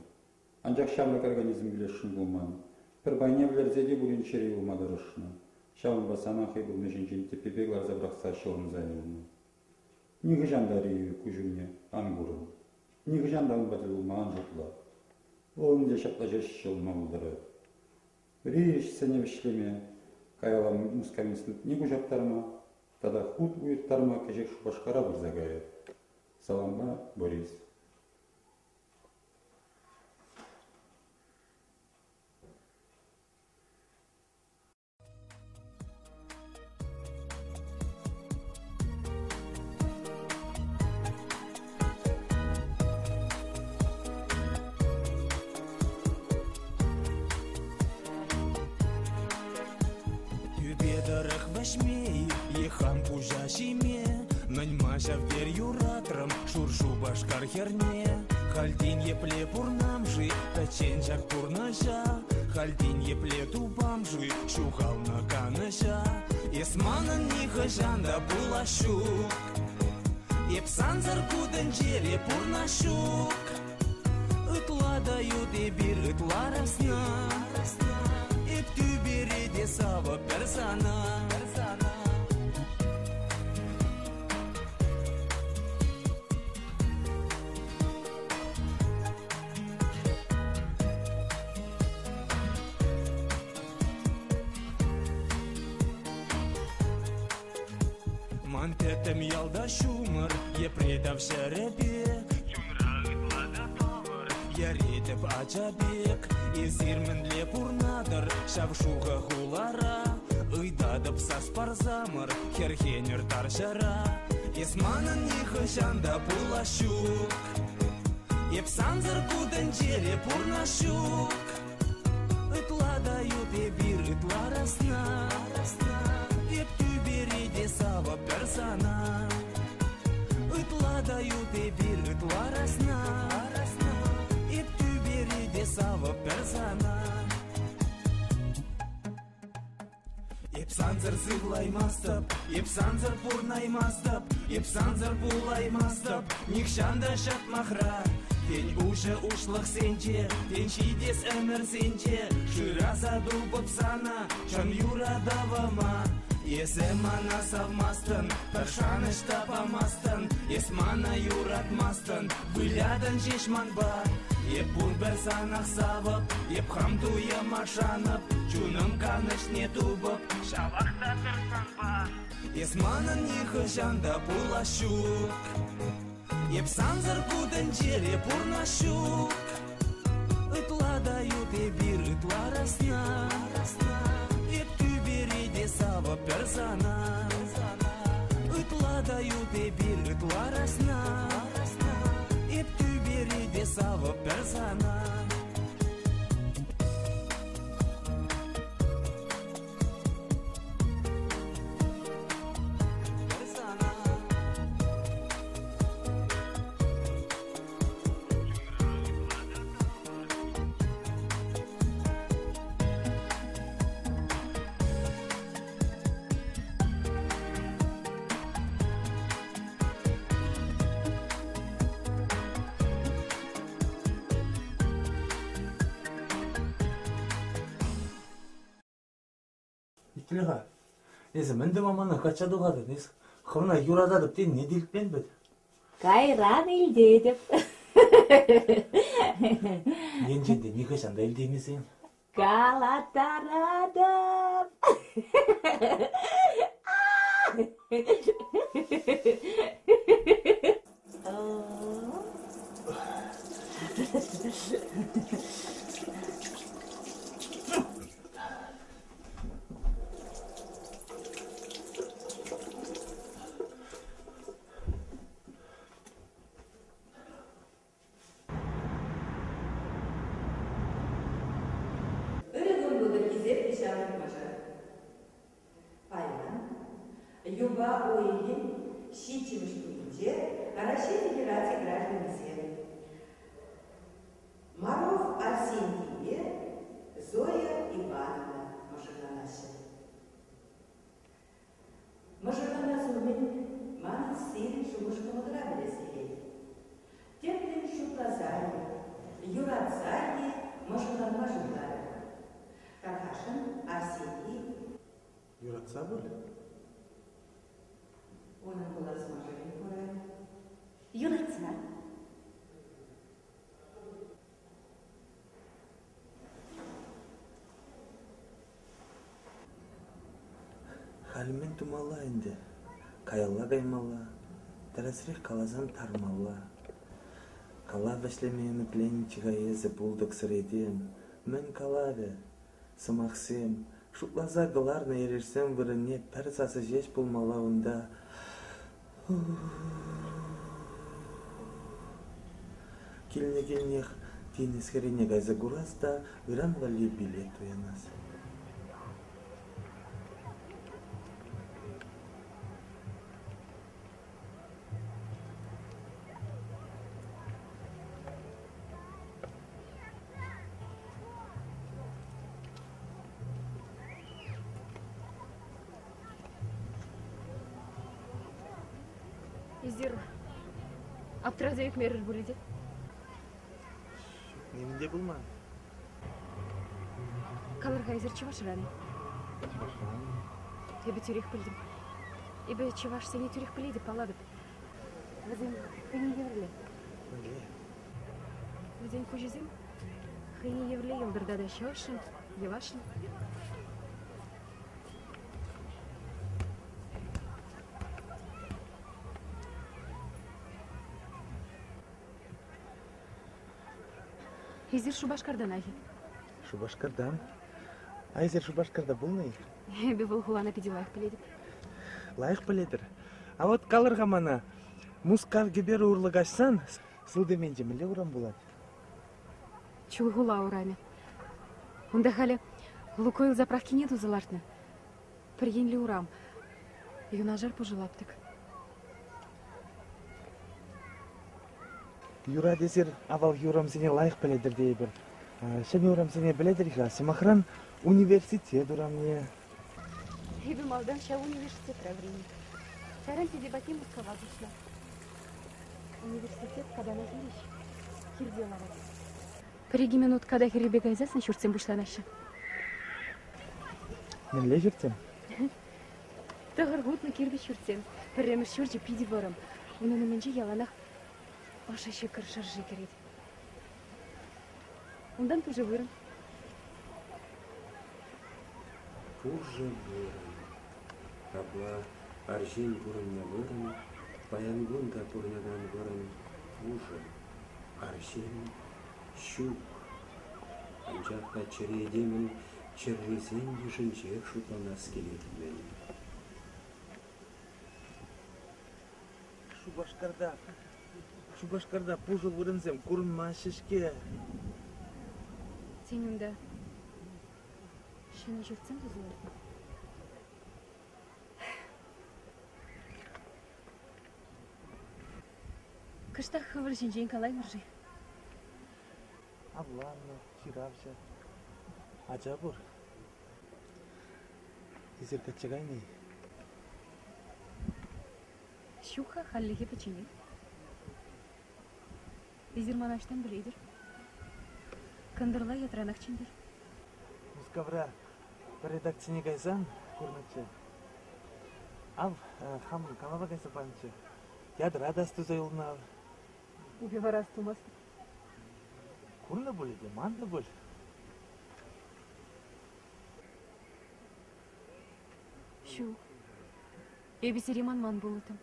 Анчах ҫамрӑк организм вилесшӗн пулман. Пӗр пайне вӗлерсе те пулин чӗри юлма тӑрӑшнӑ. Ҫавӑнпа сана хӑй пурнӑҫӗнчен тӗппипе кӑларса пӑрахса ҫӑлӑнса юлнӑ. Нихӑҫан та Рию куҫ умне ан курӑн. Нихӑҫан та унпа тӗл пулма ан шутла. Вӑл ӗнтӗ ҫапла ҫеҫ ҫӑлма пултарать. Ри ӗҫсене вӗҫлеме, каялла Мускав институтне куҫарттарма тата хут уйӑрттарма кӗҫех Шупашкара пырса каять. Салампа, Борис. Тӳпе тӑрӑх вӗҫме е хам пуҫа ҫиме. Хама ҫав тер юратрӑм шур Шупашкар хӗрне. Халь тин епле пурнам-ши пӗччен ҫак пурнӑҫа? Халь тин епле тупам-ши ҫухалнӑ канӑҫа? Эс манӑн нихӑҫан та пулас ҫук. Эп сансӑр ку тӗнчере пурнас ҫук. Ытла та ют эпир ытла расна. Эп тӳпере те савӑп пӗр сана. Ман тӗттӗм ялта ҫумӑр, епре тавҫӑрӗпе. Чунра ытла та тӑвӑр, йӗретӗп ача пек. Эсир мӗнле пурнатӑр ҫав шухӑ хулара? Ыйтатӑп сас парсамӑр, хӗрхенӗр тарҫӑра. Эс манӑн нихӑҫан та пулас ҫук. Эп сансӑр ку тӗнчере пурнас ҫук. Ытла та ют эпир, ытла расна. Эп тӳпере те савӑп пӗр сана. Ытла та ют эпир, ытла расна. Эп тӳпере те савӑп пӗр сана. Эп сансӑр сывлаймастӑп, эп сансӑр пурнаймастӑп, эп сансӑр пулаймастӑп, нихҫан та ҫатмахра. Тен, уҫӑ уҫлӑхсенче, тен, ҫитес ӗмӗрсенче шыраса тупӑп сана, чӑн юратӑвӑма. Эсӗ мана савмастӑн, пӗр шанӑҫ та памастӑн, эс мана юратмастӑн, вылятӑн ҫеҫ манпа. Эп пурпӗр санах савӑп, эп хам туйӑма шанӑп, чунӑм канӑҫне тупӑп, ҫавах та пӗр санпа. Эс манӑн нихӑҫан та пулас ҫук. Эп сансӑр ку тӗнчере пурнас ҫук. Ытла та ют эпир, ытла расна. Эп тӳпере те савӑп пӗр сана. Ытла та ют эпир, ытла расна. Эп тӳпере те савӑп пӗр сана. Итле-ха, эсӗ мӗн тума мана качча тухатӑн? Эс хӑвна юрататӑп тенине те илтмен вӗт. Кайран илтетӗп. Енчен те нихӑҫан та илтеймесен? Калаттаратӑп. Ырӑ кун пултӑр, хисеплӗ ҫамрӑк мӑшӑр. Паян, юпа уйӑхӗн ҫиччӗмӗш кунӗнче Раҫҫей Федераци гражданӗсем Маров Арсентийпе Зоя Ивановна мӑшӑрланаҫҫӗ. Мӑшӑрланас умӗн манӑн сирӗн шухӑш-кӑмӑлӑра пӗлес килет. Тӗплӗн шутласа-и, юратса-и мӑшӑрланма шутларӑр. Тархасшӑн, Арсений. Юратса пуль? Унӑн пулас мӑшӑрӗн хуравӗ. Юратса. Халь мӗн тумалла ӗнтӗ? Каялла каймалла, тӗрӗсрех каласан тармалла. Калав вӗҫлеме ӗмӗтленнӗччӗ-ха эсӗ пултӑксӑр этем. Мӗн калавӗ? Сӑмахсем, шутласа кӑларнӑ эрешсем вырӑнне пӗр сасӑ ҫеҫ пулмалла унта. Килнӗ-килнех тинӗс хӗррине кайса курас та ыран валли билет туянас. Эсир аптраса ӳкмерӗр пулӗ те? Ҫук, нимӗн те пулман. Калӑр-ха, эсир чӑвашран-и? Чӑвашран. Эпӗ тӳрех пӗлтӗм. Эпӗ чӑвашсене тӳрех пӗлетӗп, паллатӑп. Вӗсем хӑйне евӗрлӗ. Мӗнле? Вӗсен куҫӗсем хӑйне евӗрле йӑлтӑртатаҫҫӗ ӑшшӑн, йӑвашшӑн. Эсир Шупашкартанах-и? Шупашкартан. А эсир Шупашкарта пулнӑ-и? Эпӗ вӑл хулана питӗ лайӑх пӗлетӗп. Лайӑх пӗлетӗр. А вот калӑр-ха мана, Мускав кӗперӗ урлӑ каҫсан сылтӑм енче мӗнле урам пулать? Чулхула урамӗ. Унта халӗ Лукойл заправкине туса лартнӑ. Пӗр енлӗ урам. Юнашар пушӑ лаптӑк. Юрать эсир авалхи урамсене лайӑх пӗлетӗр тейӗпӗр. Ҫӗнӗ урамсене пӗлетӗр-ха. Сӑмахран, университет урамне. Эпӗ малтан ҫав университетра вӗреннӗ. Кайран тете патне Мускава куҫнӑ. Университет катана хирӗҫ хирте ларать. Пӗр-икӗ минут ката хӗррипе кайсассӑн ҫуртсем пуҫланаҫҫӗ. Мӗнле ҫуртсем? Тӑхӑр хутлӑ кирпӗч ҫуртсем. Пӗрремӗш ҫурчӗ питӗ вӑрӑм. Унӑн умӗнче яланах ӑшӑ ҫӑкӑр шӑрши кӗрет. Унтан пушӑ вырӑн. Пушӑ вырӑн. Апла арҫын пурӑннӑ вырӑн, паян кун та пурӑнакан вырӑн пушӑ. Арҫын ҫук. Анчах та чӗре этемӗн чӗррисен йышӗнчех шутланас килет-мӗн. Шупашкарта Шупашкарта пушӑ вырӑнсем курӑнмаҫҫӗ-ҫке. Тен, унта ҫӗнӗ ҫуртсем туса лартнӑ? Кӑштах хӑвӑр ҫинчен калаймӑр-ши? Авланнӑ, ҫыравҫӑ. Ача пур. Эсир качча кайнӑ-и? Ҫук-ха, хальлӗхе пӗчченех. Эсир мана ӑҫтан пӗлетӗр? Кӑнтӑрла ятранах чӗнтӗр. Мускавра пӗр редакцине кайсан курнӑччӗ. Ав, хамӑн калава кайса панӑччӗ. Театра та астуса юлнӑ ав. Эпӗ вара астумастӑп. Курнӑ пулӗ те, маннӑ пуль. Ҫук. Эпӗ сире манман пулӑттӑм.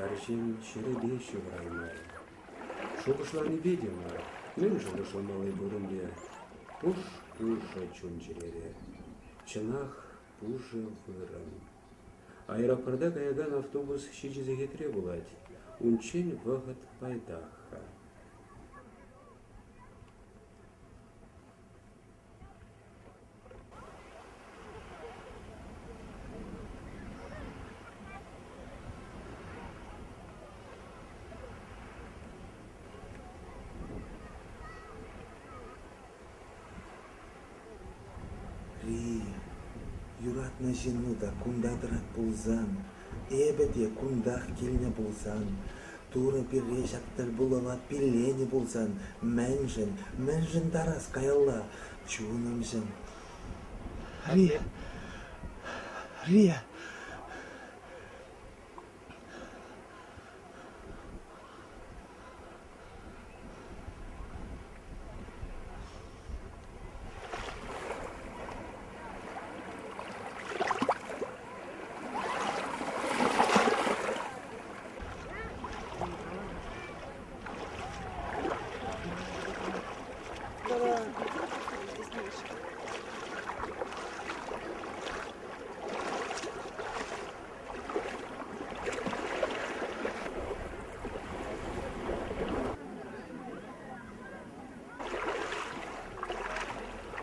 Арҫын ҫӗрӗпе ҫывӑраймарӗ. Шухӑшланипе те мар, мӗн шухӑшламалли пур ӗнтӗ. Пуш-пушӑ чун-чӗрере. Чӑнах, пушӑ вырӑн. Аэропорта каякан автобус 7 сехетре пулать. Унччен вӑхӑт пайтах-ха. Ри, юратнӑ ҫынну та кунта тӑрать пулсан, эпӗ те кунтах килнӗ пулсан, Турӑ пире ҫак тӗлпулӑва пилленӗ пулсан, мӗншӗн, мӗншӗн тарас каялла, чунӑмҫӑм? Рия, Рия.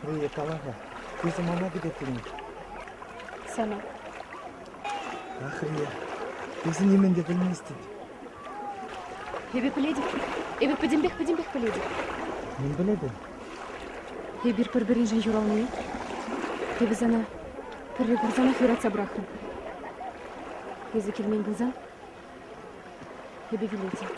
Рия, кала-ха, эсӗ мана кӗтеттӗн-и? Сана. Ах, Рия, эсӗ нимӗн те пӗлместӗн. Эпӗ пӗлетӗп. Эпӗ пӗтӗмпех-пӗтӗмпех пӗлетӗп. Мӗн пӗлетӗн? Эпир пӗр-пӗриншӗн ҫурални. Эпӗ сана пӗрре курсанах юратса пӑрахрӑм. Эсӗ килмен пулсан, эпӗ вилетӗп.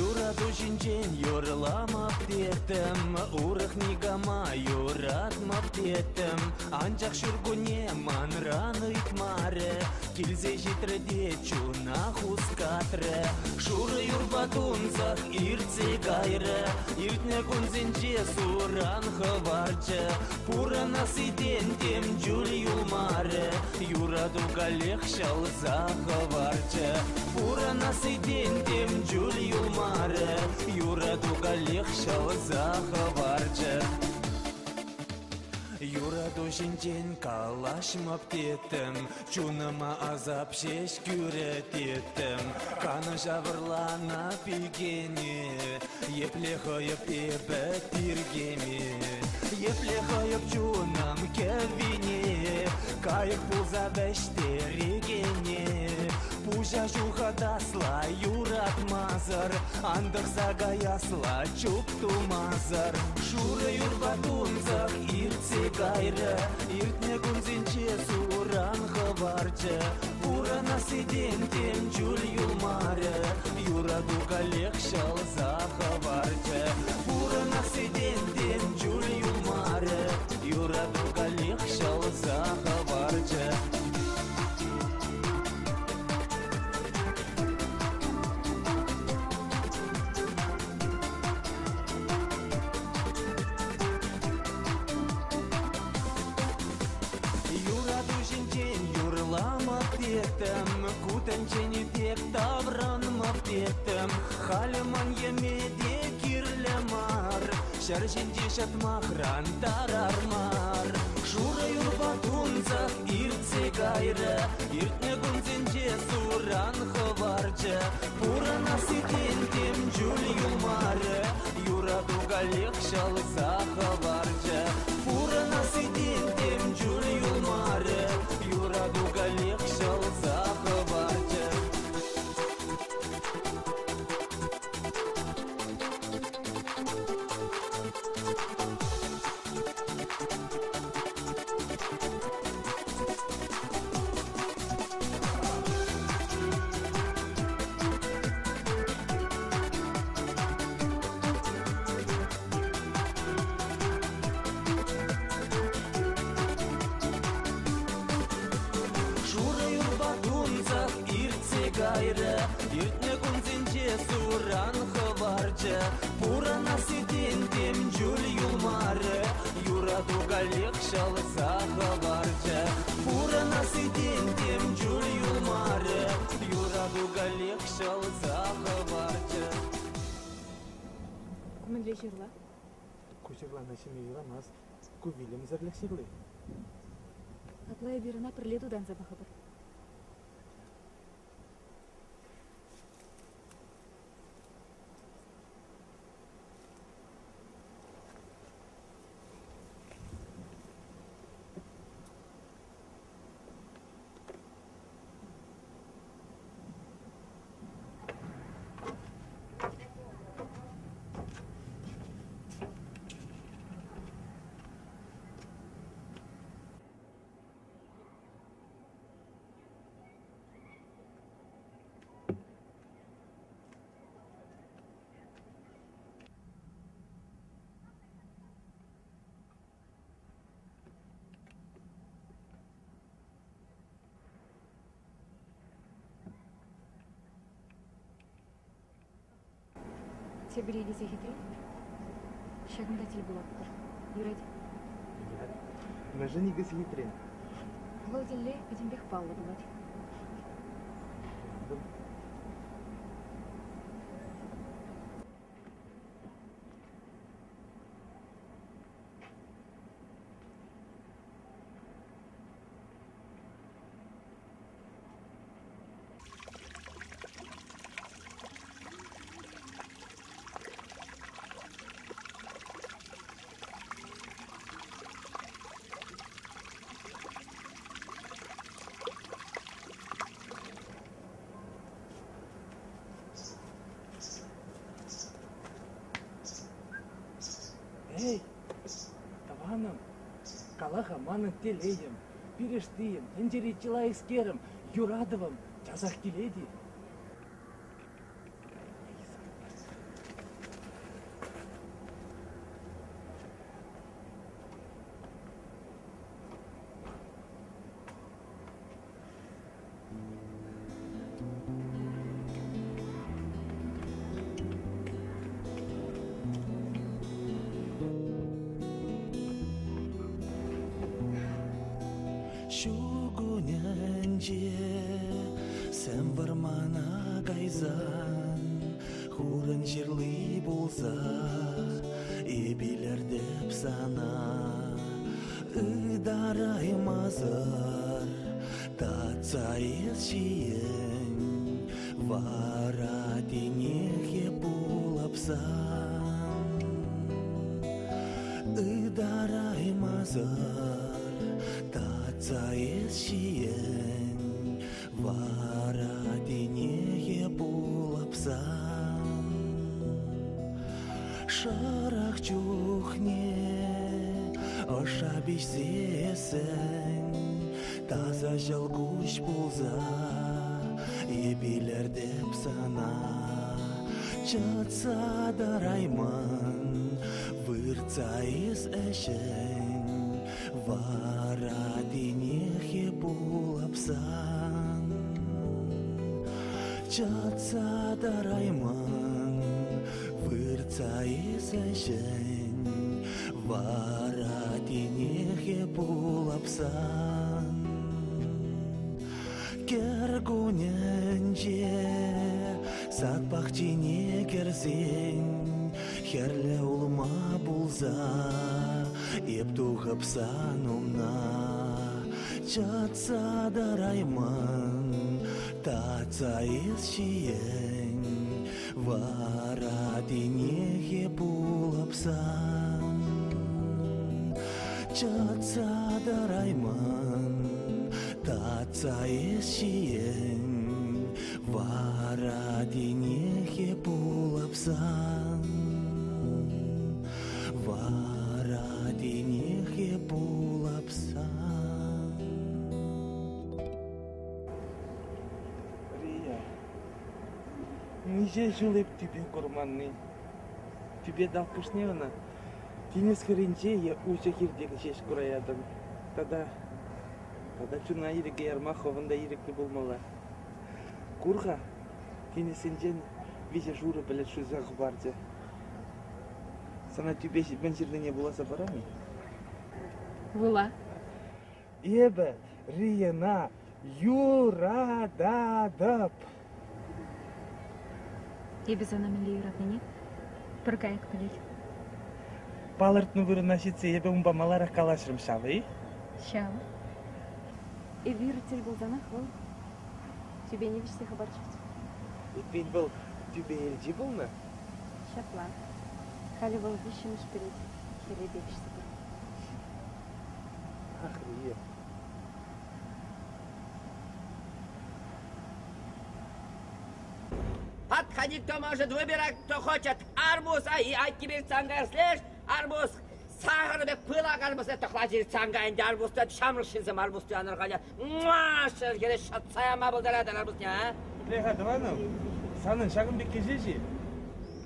Юрату ҫинчен юрламап теттӗм, урӑх никама юратмап теттӗм. Анчах ҫуркунне манран ыйтмарӗ, килсе ҫитрӗ те чуна хускатрӗ. Шурӑ юрпа тунсӑх иртсе кайрӗ, иртнӗ кунсенче суран хӑварчӗ. Пурӑнасси-тен тем чуль юлмарӗ, юрату каллех ҫӑлса хӑварчӗ. Пурӑнасси-тен тем чуль юлмарӗ, юрату каллех ҫӑлса хӑварчӗ. Юрату ҫинчен калаҫмӑп теттӗм, чунӑма асап ҫеҫ кӳрӗ теттӗм. Канӑҫа вӑрланӑ пикене, епле хӑйӑп эпӗ тиркеме, епле хӑйӑп чунӑм кӗввине, кайӑк пулса вӗҫтерекене. Пуҫа ҫухатасла юратмасӑр, антӑхса каясла чуп тумасӑр. Шурӑ юрпа тунсӑх иртсе кайрӗ, иртнӗ кунсенче суран хӑварчӗ. Пурӑнасси-тен тем чуль юлмарӗ, юрату каллех ҫӑлса хӑварчӗ. Пурӑнасси-тен тем чуль юлмарӗ, юрату каллех ҫӑлса хӑварчӗ. Юрату ҫинчен юрламӑп теттӗм, ку тӗнчене тек таврӑнмӑп теттӗм. Халӗ ман йӗме те кирлӗ мар, ҫӗр ҫинчи ҫӑтмахран тарар мар. Шурӑ юрпа тунсӑх иртсе кайрӗ, иртнӗ кунсенче суран хӑварчӗ. Пурӑнасси-тен тем чуль юлмарӗ, юрату каллех ҫӑлса хӑварчӗ. Пурӑнасси-тен тем чуль юлмарӗ, юрату каллех ҫӑлса хӑварчӗ. Шурӑ юрпа тунсӑх иртсе кайрӗ, иртнӗ кунсенче суран хӑварчӗ. Пурӑнасси-тен тем чуль юлмарӗ, юрату каллех ҫӑлса хӑварчӗ. Пурӑнасси-тен тем чуль юлмарӗ, юрату каллех ҫӑлса хӑварчӗ. Ку мӗнле ҫырла? Ку ҫырлана ҫиме юрамасть. Ку вилӗмсӗрлӗх ҫырли. Апла эпир ӑна пӗрле тутанса пӑхӑпӑр. Тепӗр икӗ сехетре ҫакӑнта тӗл пулатпӑр. Юрать? Юрать. Мӗншӗн икӗ сехетре? Вӑл тӗлле пӗтӗмпех паллӑ пулать. Эй, тӑванӑм, кала-ха манӑн телейӗм, пирӗштийӗм, тӗнчери чи лайӑхскерӗм, юратӑвӑм часах килет-и? Ҫу кунӗнче сӗм вӑрмана кайсан хурӑн ҫырли пулса эп илӗртӗп сана ытараймасӑр татса эс ҫийӗн вара тинех эп пулӑп сан ытараймасӑр татса эс ҫийӗн вара тинех эп пулӑп сан шӑрӑх чухне ӑша пиҫсессӗн таса ҫӑлкуҫ пулса эп илӗртӗп сана чӑтса тӑрайман выртса эс ӗҫӗн вара тинех эп пулӑп сан чӑтса тӑрайман выртса эс ӗҫӗн вара тинех эп пулӑп сан Кӗркунӗнче сад пахчине кӗрсен хӗрлӗ улма пулса эп тухӑп сан умна чӑтса тӑрайман татса эс ҫийӗн вара тинех эп пулӑп сан чӑтса тӑрайман татса эс ҫийӗн вара тинех эп пулӑп сан вара тинех эп пулӑп сан Рия, миҫе ҫул эп тӳпе курманни. Тӳпе талккӑшне ӑна тинӗс хӗрринче е уҫӑ хирте ҫеҫ кураятӑн. Тата, тата чуна ирӗке ярма хӑвӑн та ирӗклӗ пулмалла. Кур-ха, тинӗссенчен виҫӗ шурӑ пӗлӗт шуйса хӑпарчӗ. Сана тӳпе мӗн ҫырнине вуласа парам-и? Вула. Эпӗ Рийӑна юрататӑп. Эпӗ сана мӗнле юратнине пӗр кайӑк пӗлет. Палӑртнӑ вырӑна ҫитсе эпӗ унпа маларах калаҫрӑм ҫав-и? Ҫав. Эпир тӗл пулсанах вӑл тӳпене вӗҫсе хӑпарчӗ. Эппин вӑл тӳпе элчи пулнӑ? Ҫапла. Халӗ вӑл виҫҫӗмӗш пӗлет, хӗррипе вӗҫсе пырать. Ах, Рия. Подходи, кто может, выбирать, кто хочет. Арбуз, ай, ай, тебе цангай, слышь, арбуз, сахӑр пек пылак арбуз, тӑхлачи цангай ӗнтӗ арбуз та ҫамрӑк ҫынсем арбуз туянӑр халӗ. Муа, чӗлхере ҫӑтса яма пултаратӑр арбузне, а? Итле-ха, тӑванӑм, санӑн ҫакӑн пекки ҫеҫ-и?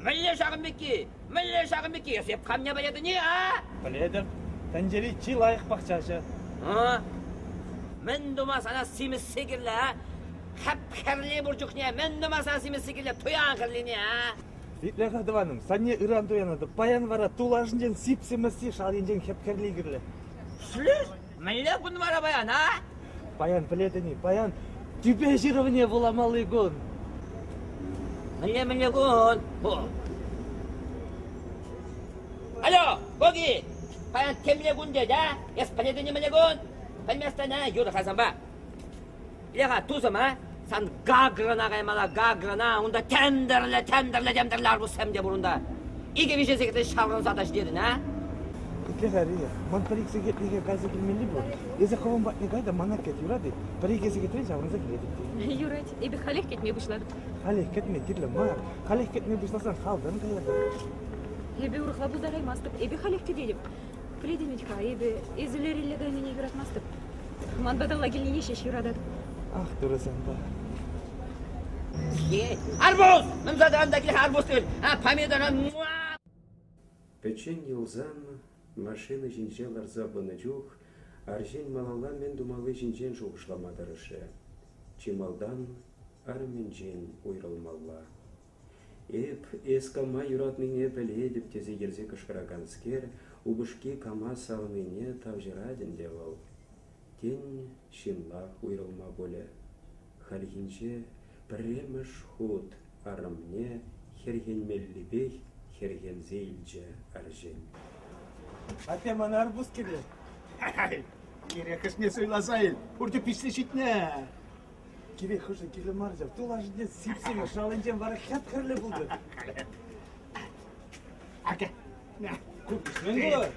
Мӗнле ҫакӑн пекки? Мӗнле ҫакӑн пекки? Эс эп камне пӗлетӗн-и, а? Пӗлетӗп. Тӗнчери чи лайӑх пахчаҫӑ. А? Мӗн тума сана симӗсси кирлӗ, а? Хӗп-хӗрли пур чухне мӗн тума сана симӗсси кирлӗ туян хӗрлине, а? Итле-ха, тӑванӑм, санне ыран туянатӑп. Паян вара тулашӗнчен сип-симӗсси, шал енчен хӗп-хӗрли кирлӗ. Слышь, мӗнле кун вара паян, а? Паян пӗлетӗн-и, паян тӳпе ҫырӑвне вуламалли кун. Мӗнле-мӗнле кун? Алло, Гоги! Паян темле кун тет, а? Эс пӗлетӗн-и мӗнле кун? Пӗлместӗн, а? Юрӑ-ха санпа. Иле-ха, тусӑм, а? Сан Гагрӑна каймалла, Гагрӑна. Унта тӗндӗрлӗ, тӗндӗрлӗ, тӗндӗрлӗ арбузсем те пур унта. Икӗ-виҫӗ сехетре ҫаврӑнса та ҫитетӗн, а? Итле-ха, Рия, ман пӗр-ик сехетлӗхе кайса килмелли пур. Эсӗ хӑвӑн патне кай та мана кӗт, юрать-и? Пӗр-икӗ сехетрен ҫаврӑнса килетӗп те. Юрать, эпӗ халех кӗтме пуҫлатӑп. Халех кӗтме кирлӗ мар. Халех кӗтме пуҫласан халтан каятӑп. Эпӗ урӑхла пултараймастӑп. Эпӗ халех кӗтетӗп. Пӗлетӗн вӗт-ха, эпӗ эсӗ лерелле кайнине юратмастӑп. Ман паталла килнине ҫеҫ юрататӑп. Ах, турӑ санпа. Арбуз! Мӗн анда киле арбуз түгел. А, помидора. Пӗччен юлсан машина ҫинче ларса пынӑ чух арҫын малалла мӗн тумалли ҫинчен шухӑшлама тӑрӑшрӗ. Чи малтан арӑмӗнчен уйрӑлмалла. Эп эс кама юратнине пӗлетӗп тесе йӗрсе кӑшкӑраканскер упӑшки кама савнине тавҫӑрать ӗнтӗ вӑл. Тен, ҫынлах уйрӑлма пулӗ. Хальхинче пӗрремӗш хут арӑмне хӗрхенмеллипех хӗрхенсе илчӗ арҫын. Атте, мана арбуз кирлӗ. Кирек хӑшне суйласа ил, пурте пиҫсе ҫитнӗ. Кирек хӑшӗ кирлӗ мар ҫав. Тулашӗнчен сип-симӗс, шалӗнчен вара хӗп-хӗрлӗ пултӑр. Ака, Ку пиҫмен пулать.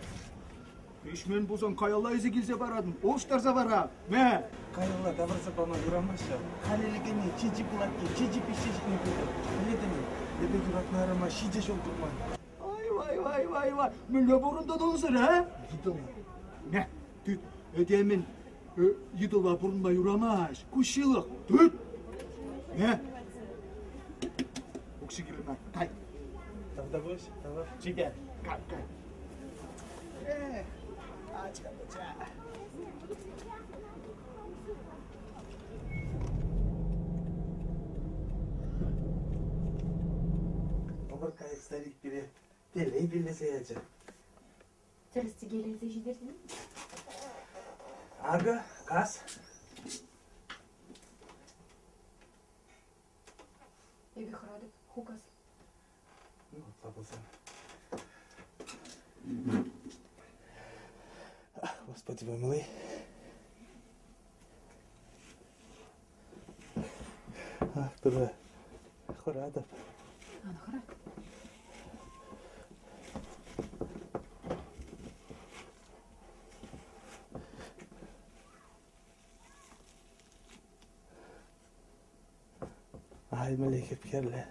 Пиҫмен пулсан каялла илсе килсе паратӑн, улӑштарса вара. Мә! Каялла тавӑрса пама юрамасть ҫав. Халӗ лекене чи-чи пулакки, чи-чи пиҫсе ҫитнӗ пултӑр. Пӗлетӗн-и, эпӗ юратнӑ арӑма ҫичӗ ҫул курман. Ай-вай-вай-вай-вай, мӗнле пурӑнтӑн унсӑр, а? Йытӑлла. Мә, тыт, этемӗн йытӑлла пурӑнма юрамасть. Ку ҫылӑх. Тыт! Мә! Укҫи кирлӗ мар. Кай. Тавтапуҫ, тавах. Чипер. Кай, кай. Эх, ача-пӑча. Ӑмӑр кайӑк старик пире телей пиллесе ячӗ. Тӗрӗс-тӗкел илсе ҫитертӗн? Акӑ, кас. Эпӗ хӑратӑп, ху кас. Ну, апла пулсан. Господи помилуй. Ах, Турӑ, хӑратӑп. Ан хӑра. Ай, мӗнле хӗп-хӗрлӗ.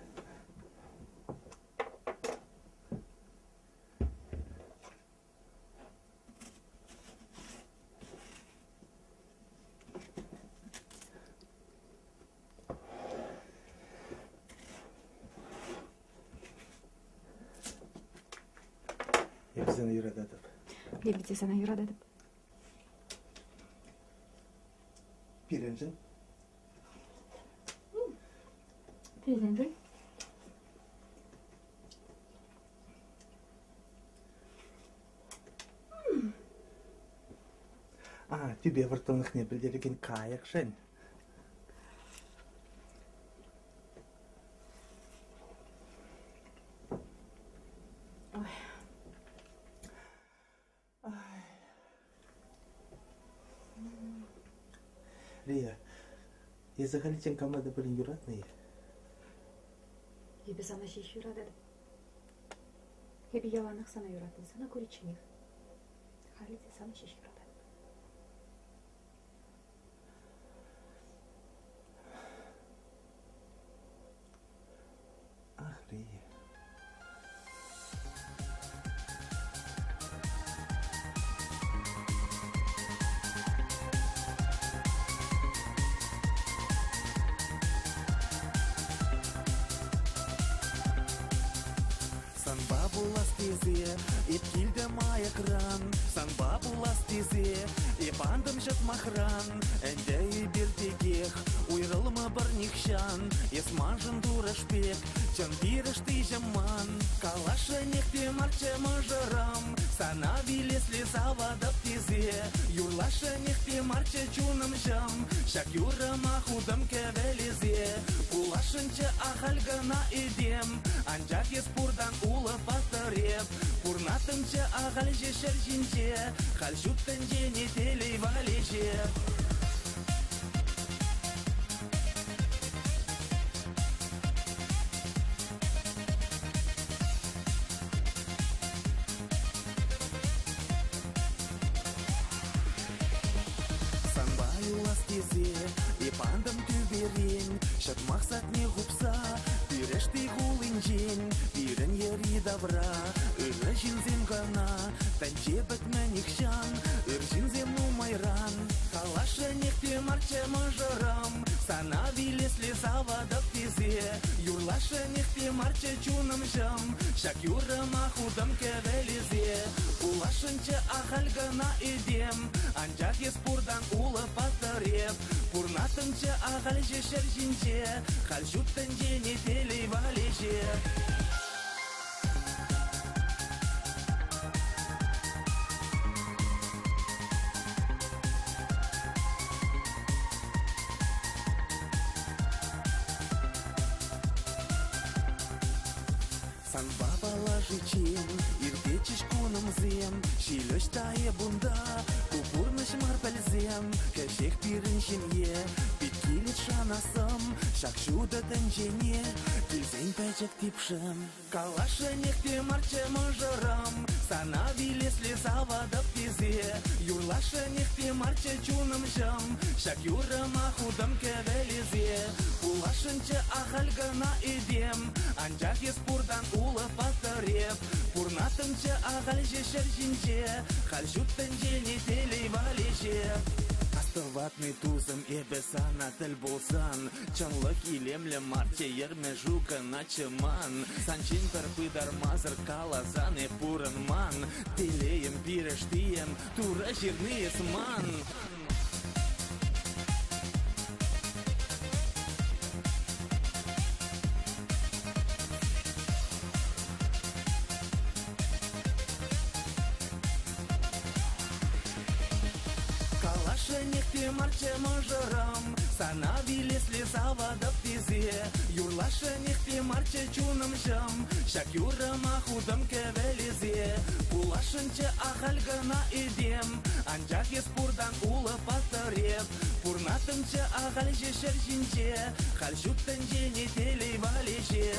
Эпӗ сана юрататӑп. Эпӗ те сана юрататӑп. Пирӗншӗн. Пирӗншӗн. А, тӳпе вӑрттӑнлӑхне пӗлтерекен кайӑкшӑн. Ой. Лия, эсӗ халиччен кама та пулин юратнӑ-и? Эпӗ сана ҫеҫ юрататӑп. Эпӗ яланах сана юратнӑ, сана куричченех. Халӗ те сана ҫеҫ юрататӑп. Ах, Лия. Санпа пулас тесе эп килтӗм аякран, Санпа пулас тесе эп антӑм ҫӑтмахран. Ӗнтӗ эпир текех уйрӑлмӑпӑр. нихҫан. Эс маншӑн турӑш пек, чӑн пирӗштиҫӗм ман. Каласшӑнех те марччӗ мӑшӑрӑм, сана вилесле саватӑп тесе. Юрласшӑнех те марччӗ чунӑмҫӑм, ҫак юррӑма хутӑм кӗвӗлесе. Пуласшӑнччӗ ахаль кӑна этем, анчах эс пуртан улӑп паттӑр эп. Пурнаттӑмччӗ ахаль ҫеҫ ҫӗр ҫинче, халь ҫут тӗнчене телей валеҫе. Санпа юлас тесе эп антӑм тӳперен, ҫӑтмах садне хупса Пирӗшти хулинчен пирӗн йӗри-тавра ырӑ ҫынсем кӑна, тӗнче пӗтмӗ нихҫан, ыр ҫынсем нумайран. Каласшӑнех те марччӗ мӑшӑрӑм, сана вилесле саватӑп тесе. Юрласшӑнех те марччӗ чунӑмҫӑм, ҫак юррӑма хутӑм кӗвӗлесе. Пуласшӑнччӗ ахаль кӑна этем, анчах эс пуртан улӑп паттӑр эп. Пурнаттӑмччӗ ахаль ҫеҫ ҫӗр ҫинче, халь ҫут тӗнчене телей валеҫе. Санпа паллашиччен иртетчӗҫ кунӑмсем, ҫил ӑҫта эп унта, ку пурнӑҫ мар пӗлсем. Кӗҫех пирӗн ҫемье пит килет шанасӑм, ҫак ҫутӑ тӗнчене килсен пӗчӗк типшӗм. Каласшӑнех те марччӗ мӑшӑрӑм, сана вилесле саватӑп тесе. Юрласшӑнех те марччӗ чунӑмҫӑм, ҫак юррӑма хутӑм кӗвӗлесе. Пуласшӑнччӗ ахаль кӑна этем, анчах эс пуртан улӑп паттӑр эп. Пурнаттӑмччӗ ахаль ҫеҫ ҫӗр ҫинче, халь ҫут тӗнчене телей валеҫе. Астӑватни тусӑм эпӗ сана тӗл пулсан, чӑнлӑх илемлӗ марччӗ, йӗрме кӑначчӗ ман. Санчен пӗр пытармасӑр каласан эп пурӑнман. Телейӗм, пирӗштийӗм, Турӑ ҫырни эс ман. Каласшӑнех те марччӗ мӑшӑрӑм, сана вилесле саватӑп тесе. Юрласшӑнех те марччӗ чунӑмҫӑм, ҫак юррӑма хутӑм кӗвӗлесе. Пуласшӑнччӗ ахаль кӑна этем, анчах эс пуртан улӑп паттӑр эп. Пурнаттӑмччӗ ахаль ҫеҫ ҫӗр ҫинче, халь ҫут тӗнчене телей валеҫе.